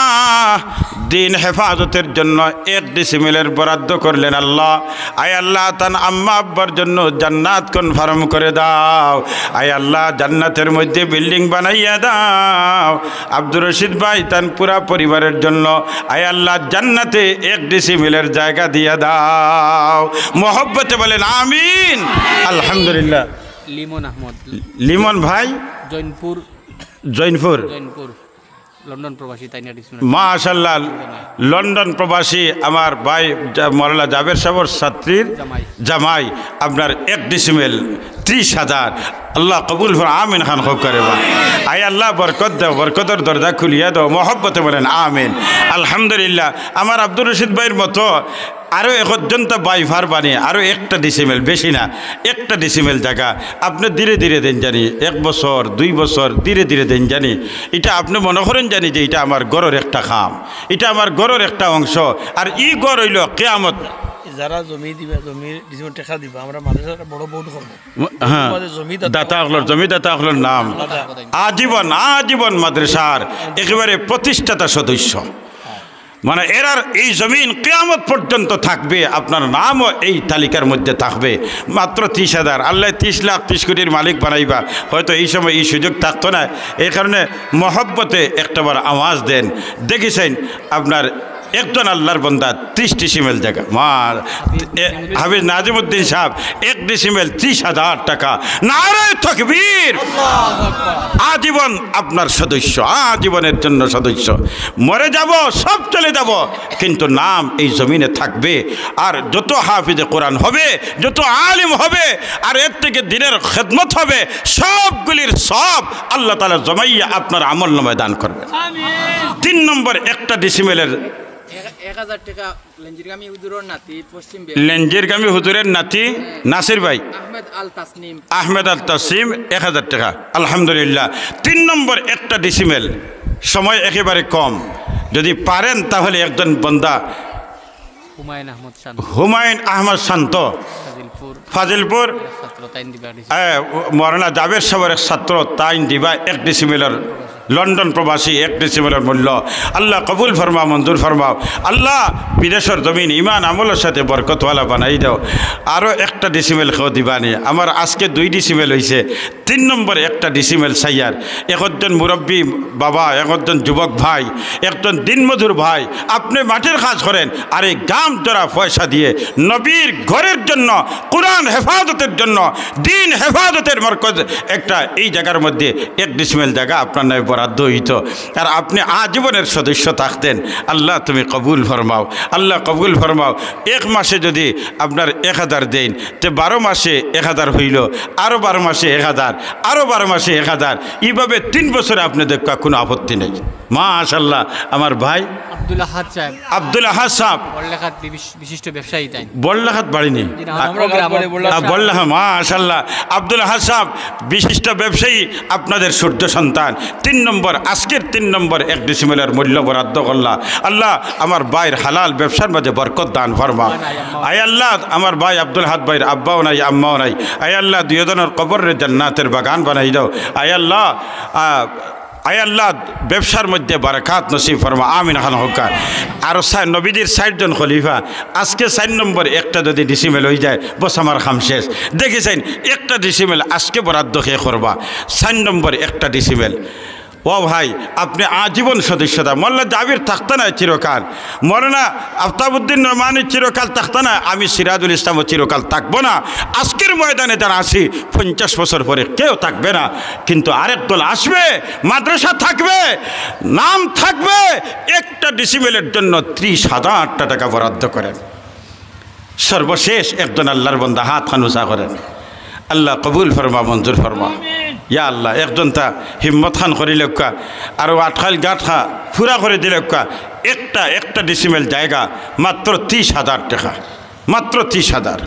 দ্বীন হেফাজতের জন্য এক ডিসিমেলর বরাদ্দ করলেন আল্লাহ। আয় আল্লাহ, তান আম্মা আব্বার জন্য জান্নাত কনফার্ম করে দাও। আয় আল্লাহ, জান্নাতের মধ্যে বিল্ডিং বানাইয়া দাও। আব্দুর রশিদ ভাই তান পুরা পরিবারের জন্য, আয় আল্লাহ, জান্নাতে এক ডিসিমেলর জায়গা দিয়া দাও। মহব্বতে বলেন আমিন। আলহামদুলিল্লাহ। লিমন আহমদ। লিমন ভাই? জৈনপুর। জৈনপুর। জৈনপুর। লন্ডন প্রবাসী, তাই না, ডিসিমেল? মাশাআল্লাহ, লন্ডন প্রবাসী আমার ভাই জা-, মৌলানা জাবের সাহেবর ছাত্রীর জামাই। জামাই, আপনার এক ডিসিমেল ত্রিশ হাজার। আল্লাহ কবুল ফর, আমিন খান কউক্কা রে বা। আয় আল্লাহ, বরকত দাও, বরকতর দরজা খুলিয়া দাও, মহব্বতে বলেন আমিন। আলহামদুলিল্লাহ, আমার আব্দুর রশিদ ভাইর মতো আরো একজন তো ভাই পারবানি, আরো একটা ডিসিমেল, বেশি না, একটা ডিসিমেল জায়গা আপনে ধীরে ধীরে দেইন জানি, এক বছর, দুই বছর ধীরে ধীরে দেইন জানি। ইটা আপনে মনো করেন জানি যে ইটা আমার ঘরর একটা কাম, ইটা আমার ঘরর একটা অংশ, আর ই ঘর অইলো কিয়ামত। যারা জমি দিবা, জমির ডিসিমেল টেকা দিবা, আমরা মাদ্রাসার একটা বড় বোর্ড করবো। ম-, হ্যাঁ। তোমাদের জমি দাতা দাতা অকলর, জমি দাতা অকলর নাম। দাতা। আজীবন, আজীবন মাদ্রাসার একেবারে প্রতিষ্ঠাতা সদস্য। মানে, এরার এই জমিন কিয়ামত পর্যন্ত থাকবে, আপনার নামও এই তালিকার মধ্যে থাকবে। মাত্র ত্রিশ হাজার, আল্লাহ ত্রিশ লাখ, ত্রিশ কোটির মালিক বানাইবা। হয়তো এই সময় এই সুযোগ থাকতো না, এই কারণে মহব্বতে একটা বার আওয়াজ দেন। দেখেছেন, আপনার একজন আল্লাহর বন্দা ত্রিশ ডিসিমেল জাগা। মা, এ, হাফিজ নাজিমুদ্দিন সাহেব, এক ডিসিমেল ত্রিশ হাজার টাকা। নারায়ে তাকবীর। আজীবন আপনার সদস্য, আজীবনের জন্য সদস্য। মরে যাব, সব চলে যাব, কিন্তু নাম এই জমিনে থাকবে। আর যত হাফিজে কোরআন হবে, যত আলিম হবে, আর এর থেকে দিনের খেদমত হবে, সবগুলির সব আল্লাহ তাআলা জমাইয়া আপনার আমল নামায় দান করবেন। তিন নম্বর একটা ডিসিমেলের এক, এক হাজার টাকা লেঞ্জিরগামী হুজুরের নাতি পশ্চিম বিহার। লেঞ্জিরগামী হুজুরের নাতি নাসির ভাই। আহমেদ আল তাসনিম। আহমেদ আল তাসনিম, এক হাজার টাকা। আলহামদুলিল্লাহ। তিন নম্বর একটা ডিসিমেল, সময় একেবারে কম, যদি পারেন তাহলে একজন বন্দা হুমায়ুন আহমদ শান্ত। হুমায়ুন আহমদ শান্ত, ফাজিলপুর। ফাজিলপুর। ছাত্র তাইন দিবা। এ, মৌলানা জাবের সাহেবের এক ছাত্র তাইন দিবা এক ডিসিমেলর, লন্ডন প্রবাসী, এক ডিসিমেলর মূল্য। আল্লাহ কবুল ফরমা, মঞ্জুর ফরমাও। আল্লাহ বিদেশর জমিন ইমান আমলর সাথে বরকতওয়ালা বানাই দাও। আরও একটা ডিসিমেল কেউ দিবানি। আমার আজকে দুই ডিসিমেল হইছে, তিন নম্বর একটা ডিসিমেল সাইয়ার। একজন মুরব্বী বাবা, একজন যুবক ভাই, একজন দিনমজুর ভাই, আপনি মাটির কাজ করেন, আর এই গাম জোড়া পয়সা দিয়ে নবীর ঘরের জন্য, কোরআন হেফাজতের জন্য, দিন হেফাজতের মরকজ একটা এই জায়গার মধ্যে এক ডিসিমেল জায়গা আপনার নামে বরাদ্দ হইতো, আর আপনি আজীবনের সদস্য থাকতেন। আল্লাহ তুমি কবুল ফরমাও, আল্লাহ কবুল ফরমাও। এক মাসে যদি আপনার এক হাজার দেন, তে বারো মাসে এক হাজার হইল, আরও বারো মাসে এক হাজার, আরও বারো মাসে এক হাজার, এইভাবে তিন বছরে আপনি দেখা কোনো আপত্তি নেই। মাশাআল্লাহ, আমার ভাই আব্দুল আহাদ সাহেব। আব্দুল আহাদ সাহেব। বড়লেখাত বিশ-, বিশিষ্ট ব্যবসায়ী তাইন। বড়লেখাত বাড়ি নি? জি না, আ-, আমরা গ্রাম। আ, বড়লেখা, মাশাআল্লাহ। আব্দুল আহাদ সাহেব, বিশিষ্ট ব্যবসায়ী, আপনাদের সূর্য সন্তান। তিন নম্বর, আজকের তিন নম্বর এক ডিসিমেলের মূল্য বরাদ্দ করলা। আল্লাহ, আমার ভাইর হালাল ব্যবসার মাঝে বরকত দান ফরমাও। আয় আল্লাহ, আমার ভাই আব্দুল আহাদ ভাইর আব্বাও নাই, আম্মাও নাই। আয় আল্লাহ, দুইজনের কবররে জান্নাতের বাগান বানাই দাও। আয় আল্লাহ, আ, আয় আল্লাহ, ব্যবসার মধ্যে বারাকাত নসিব ফরমা, আমিন খান হক্কা। আর সা-, নবীজির ষাট জন খলিফা, আজকে চার নম্বর একটা যদি ডিসিমেল হয়ে যায়, বস আমার কাম শেষ। দেখি চাইন, একটা ডিসিমেল আজকে বরাদ্দ কে করবা, চার নম্বর একটা ডিসিমেল। ও ভাই, আপনি আজীবন সদস্যতা, মোল্লা জাবির থাকতা না চিরকাল, মৌলানা আফতাবউদ্দিন নোমানী চিরকাল থাকতা না, আমি সিরাজুল ইসলামও চিরকাল থাকবো না। আজকের ময়দানে যারা আছি, পঞ্চাশ বছর পরে কেউ থাকবে না, কিন্তু আরেক দল আসবে, মাদ্রাসা থাকবে, নাম থাকবে। একটা ডিসিমেলের জন্য ত্রিশ হাজার টাকা বরাদ্দ করেন। সর্বশেষ একজন আল্লাহর বান্দা হাত খান উঁচা করেন, আল্লাহ কবুল ফরমা, মঞ্জুর ফরমা। ইয়া আল্লাহ, একজন তা হিম্মত খান করি লেখা, আর আটখাইল গাঁট খা পুরা করে দিলে কা, একটা, একটা ডিসিমেল জায়গা মাত্র ত্রিশ হাজার টাকা, মাত্র ত্রিশ হাজার।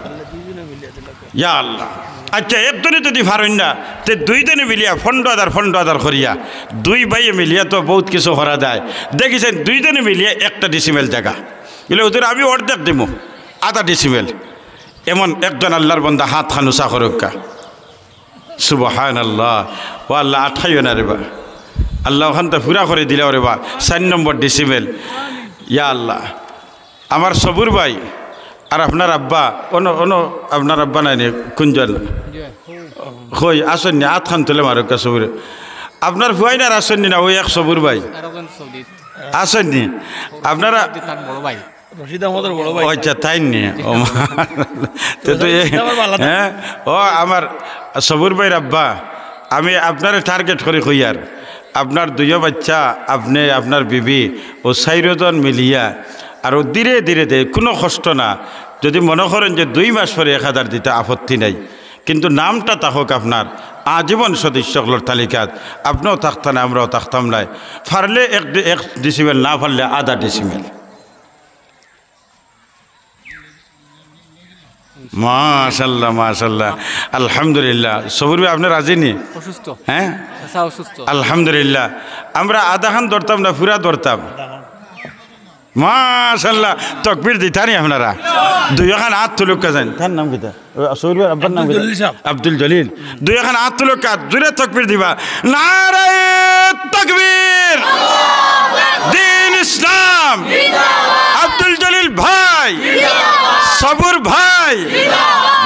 ইয়া আল্লাহ। আচ্ছা, একজনে যদি পারইন না, তে দুইজনে মিলিয়া পনেরো হাজার, পনেরো হাজার করিয়া, দুই ভাইয়ে মিলিয়া তো বহুত কিছু করা যায়। দেখি চাইন, দুইজনে মিলিয়া একটা ডিসিমেল জায়গা। বলে, "হুজুর, আমি অর্ধেক দিমু, আধা ডিসিমেল।" এমন একজন আল্লাহর বান্দা হাত খান উঁচা করউক্কা। সুবহানাল্লাহ। ও আল্লাহ, আটকাইও না রে বা। আল্লাহ, ওখান তো পুরা করে দিলাও রে বা। চার নম্বর ডিসিমেল। ইয়া আল্লাহ। আমার সবুর ভাই, আর আপনার আব্বা, অনো, অনো, আপনার আব্বা নাই নি, কুনজন? কই, আসইন নি, আত খান তুলে মারউক্কা সবুরে। আপনার ফুয়াইন আর আসইন নি না, ওই এক সবুর ভাই। আসইন নি? আপনারা তার বড় ভাই। রশিদ আহমদের বড় ভাই। ও আচ্ছা, তাইন নি? ও মা। তো তো এ, আমার বালা। হ্যাঁ? ও আমার সবুর ভাইর আব্বা, আমি আপনারে টার্গেট করি কইয়ার। আপনার দুইও বাচ্চা, আপনে, আপনার বিবি, ও চাইরজন মিলিয়া, আর ও ধীরে ধীরে দে, কোনো কষ্ট না। যদি মনে করেন যে দুই মাস পরে এক হাজার দিতে আপত্তি নাই, কিন্তু নামটা থাকুক আপনার আজীবন সদস্য অকলর তালিকাত, আপনেও থাকতা না, আমরাও থাকতাম নায়। পারলে এক ডি-, এক ডিসিমেল, না পারলে আধা ডিসিমেল। মাশাল্লাহ, মাশাল্লাহ, আলহামদুলিল্লাহ। সবুর ভাই, আপনে রাজি নি? অসুস্থ। হ্যাঁ? চাচা অসুস্থ। আলহামদুলিল্লাহ। আমরা আধাখান ধরতাম না, পুরা ধরতাম। মাশাআল্লাহ, তকবীর দিতা নি আপনারা? দুইওখান আত তুলউক্কা চাইন। তার নাম কিতা? ও, সৌরভের আব্বার নাম কিতা? আব্দুল জলিল। দুইওখান আত তুলউক্কা, জুরে তকবীর দিবা। নারায়ে তকবীর, দ্বীন ইসলাম, আব্দুল জলিল ভাই, সবুর ভাই।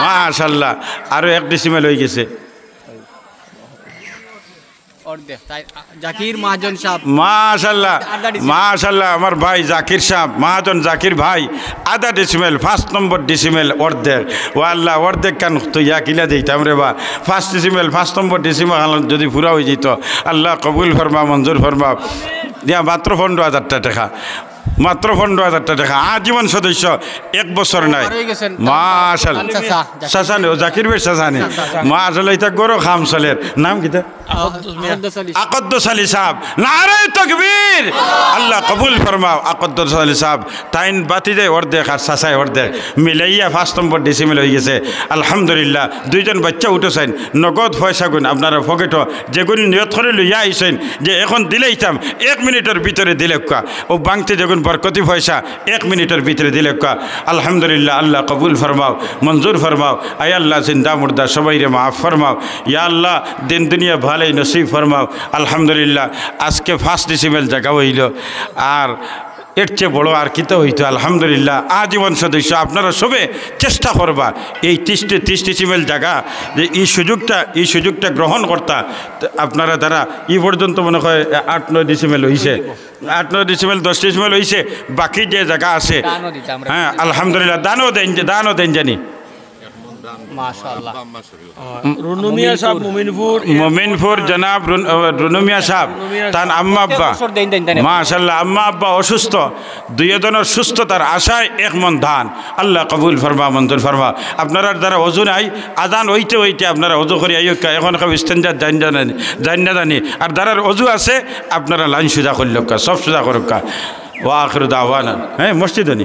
মাশাআল্লাহ, আরো এক ডিসিমেল অইগেছে। অর্ধেক, তাই, আ, জাকির মহাজন সাহেব। মাশাআল্লাহ, আধা ডিসিমেল। মাশাআল্লাহ, আমার ভাই জাকির সাহেব, মহাজন জাকির ভাই, আধা ডিসিমেল, পাঁচ নম্বর ডিসিমেল, অর্ধেক। ও আল্লাহ, অর্ধেক কান তো ইয়া কিলা দিতাম রে বা। পাঁচ ডিসিমেল, পাঁচ নম্বর ডিসিমেল খান যদি পুরা অইযিত, আল্লাহ কবুল ফরমা, মঞ্জুর ফরমা। ইয়া মাত্র পনেরো হাজার টেকা। মাত্র পনেরো হাজার টেকা, আজীবন সদস্য, এক বছর নাই। আর অইগেছেন। মাশাআল্লাহ। আচ্ছা, আচ্ছা, জাকির। চাচা নি, ও জাকির ভাইর চাচা নি। চাচা। মাশাআল্লাহ, ইতা গরো কাম চলের। নাম কিতা? আকদ্দুস মিয়া। আকদ্দুস আলী। আকদ্দুস আলী সাহেব। নারায়ে তকবীর। আল্লাহ কবুল ফরমাও আকদ্দুস আলী সাহেব। তাইন বাতিজায় অর্ধেক আর চাচায় অর্ধেক। মিলাইয়া পাঁচ নম্বর ডিসিমেল অইগেছে। আলহামদুলিল্লাহ। দুইজন বাইচ্চা উঠছইন। নগদ পয়সাগুন আপনারা পকেটো যেগুন নিয়ত করি লইয়া আইছইন যে এখন দিলাইতাম, এক মিনিটর ভিতরে দিলাউক্কা। ও বাংতে যেগুন বরকতি পয়সা এক মিনিটর ভিতরে দিলাউক্কা। আলহামদুলিল্লাহ, আল্লাহ কবুল ফরমাও, মঞ্জুর ফরমাও। আয় আল্লাহ, জিন্দা মুর্দা সবাইরে মাফ ফরমাও। ইয়া আল্লাহ, দিন দুনিয়া ভালাই নসিব ফরমাও। আলহামদুলিল্লাহ, আজকে পাঁচ ডিসিমেল জাগা অইলো, আর এর চেয়ে বড় আর কিতা অইতো? আলহামদুলিল্লাহ, আজীবন সদস্য আপনারা সবে চেষ্টা করবা এই তিরিশ, তিরিশ ডিসিমেল জাগা, যে এই সুযোগটা, এই সুযোগটা গ্রহণ করতা। তো আপনারা দ্বারা এই পর্যন্ত মনে হয় আট নয় ডিসিমেল অইছে, আট নয় ডিসিমেল, দশ ডিসিমেল অইছে, বাকি যে জাগা আছে, দানও দিতাম আমরা। হ্যাঁ, আলহামদুলিল্লাহ, দানও দেইন, দানও দেইন জানি। মাশাআল্লাহ। রুনু মিয়া সাহেব, মুমিনপুর। মুমিনপুর জনাব রুন-, আহ, রুনু মিয়া সাহেব, রুনু মিয়া তান সাহেব। আম্মা আব্বা। বছর দেন, দেন, দেন। মাশাআল্লাহ, আম্মা আব্বা অসুস্থ, দুইজনর সুস্থতার আশায় এক মন ধান। আল্লাহ কবুল ফরমা, মঞ্জুর ফরমা। আপনারার দ্বারা অজু নাই, আজান অইতে অইতে আপনারা অজু করি আইউক্কা, এখন কেউ ইস্তেঞ্জাত যাইন না জানি, যাইন না জানি। আর যারার অজু আছে, আপনারা লাইন সুজা করলউক্কা, সব সুজা করউক্কা। ওয়া আখিরু দাওয়ানা, হ্যাঁ, মসজিদ নি।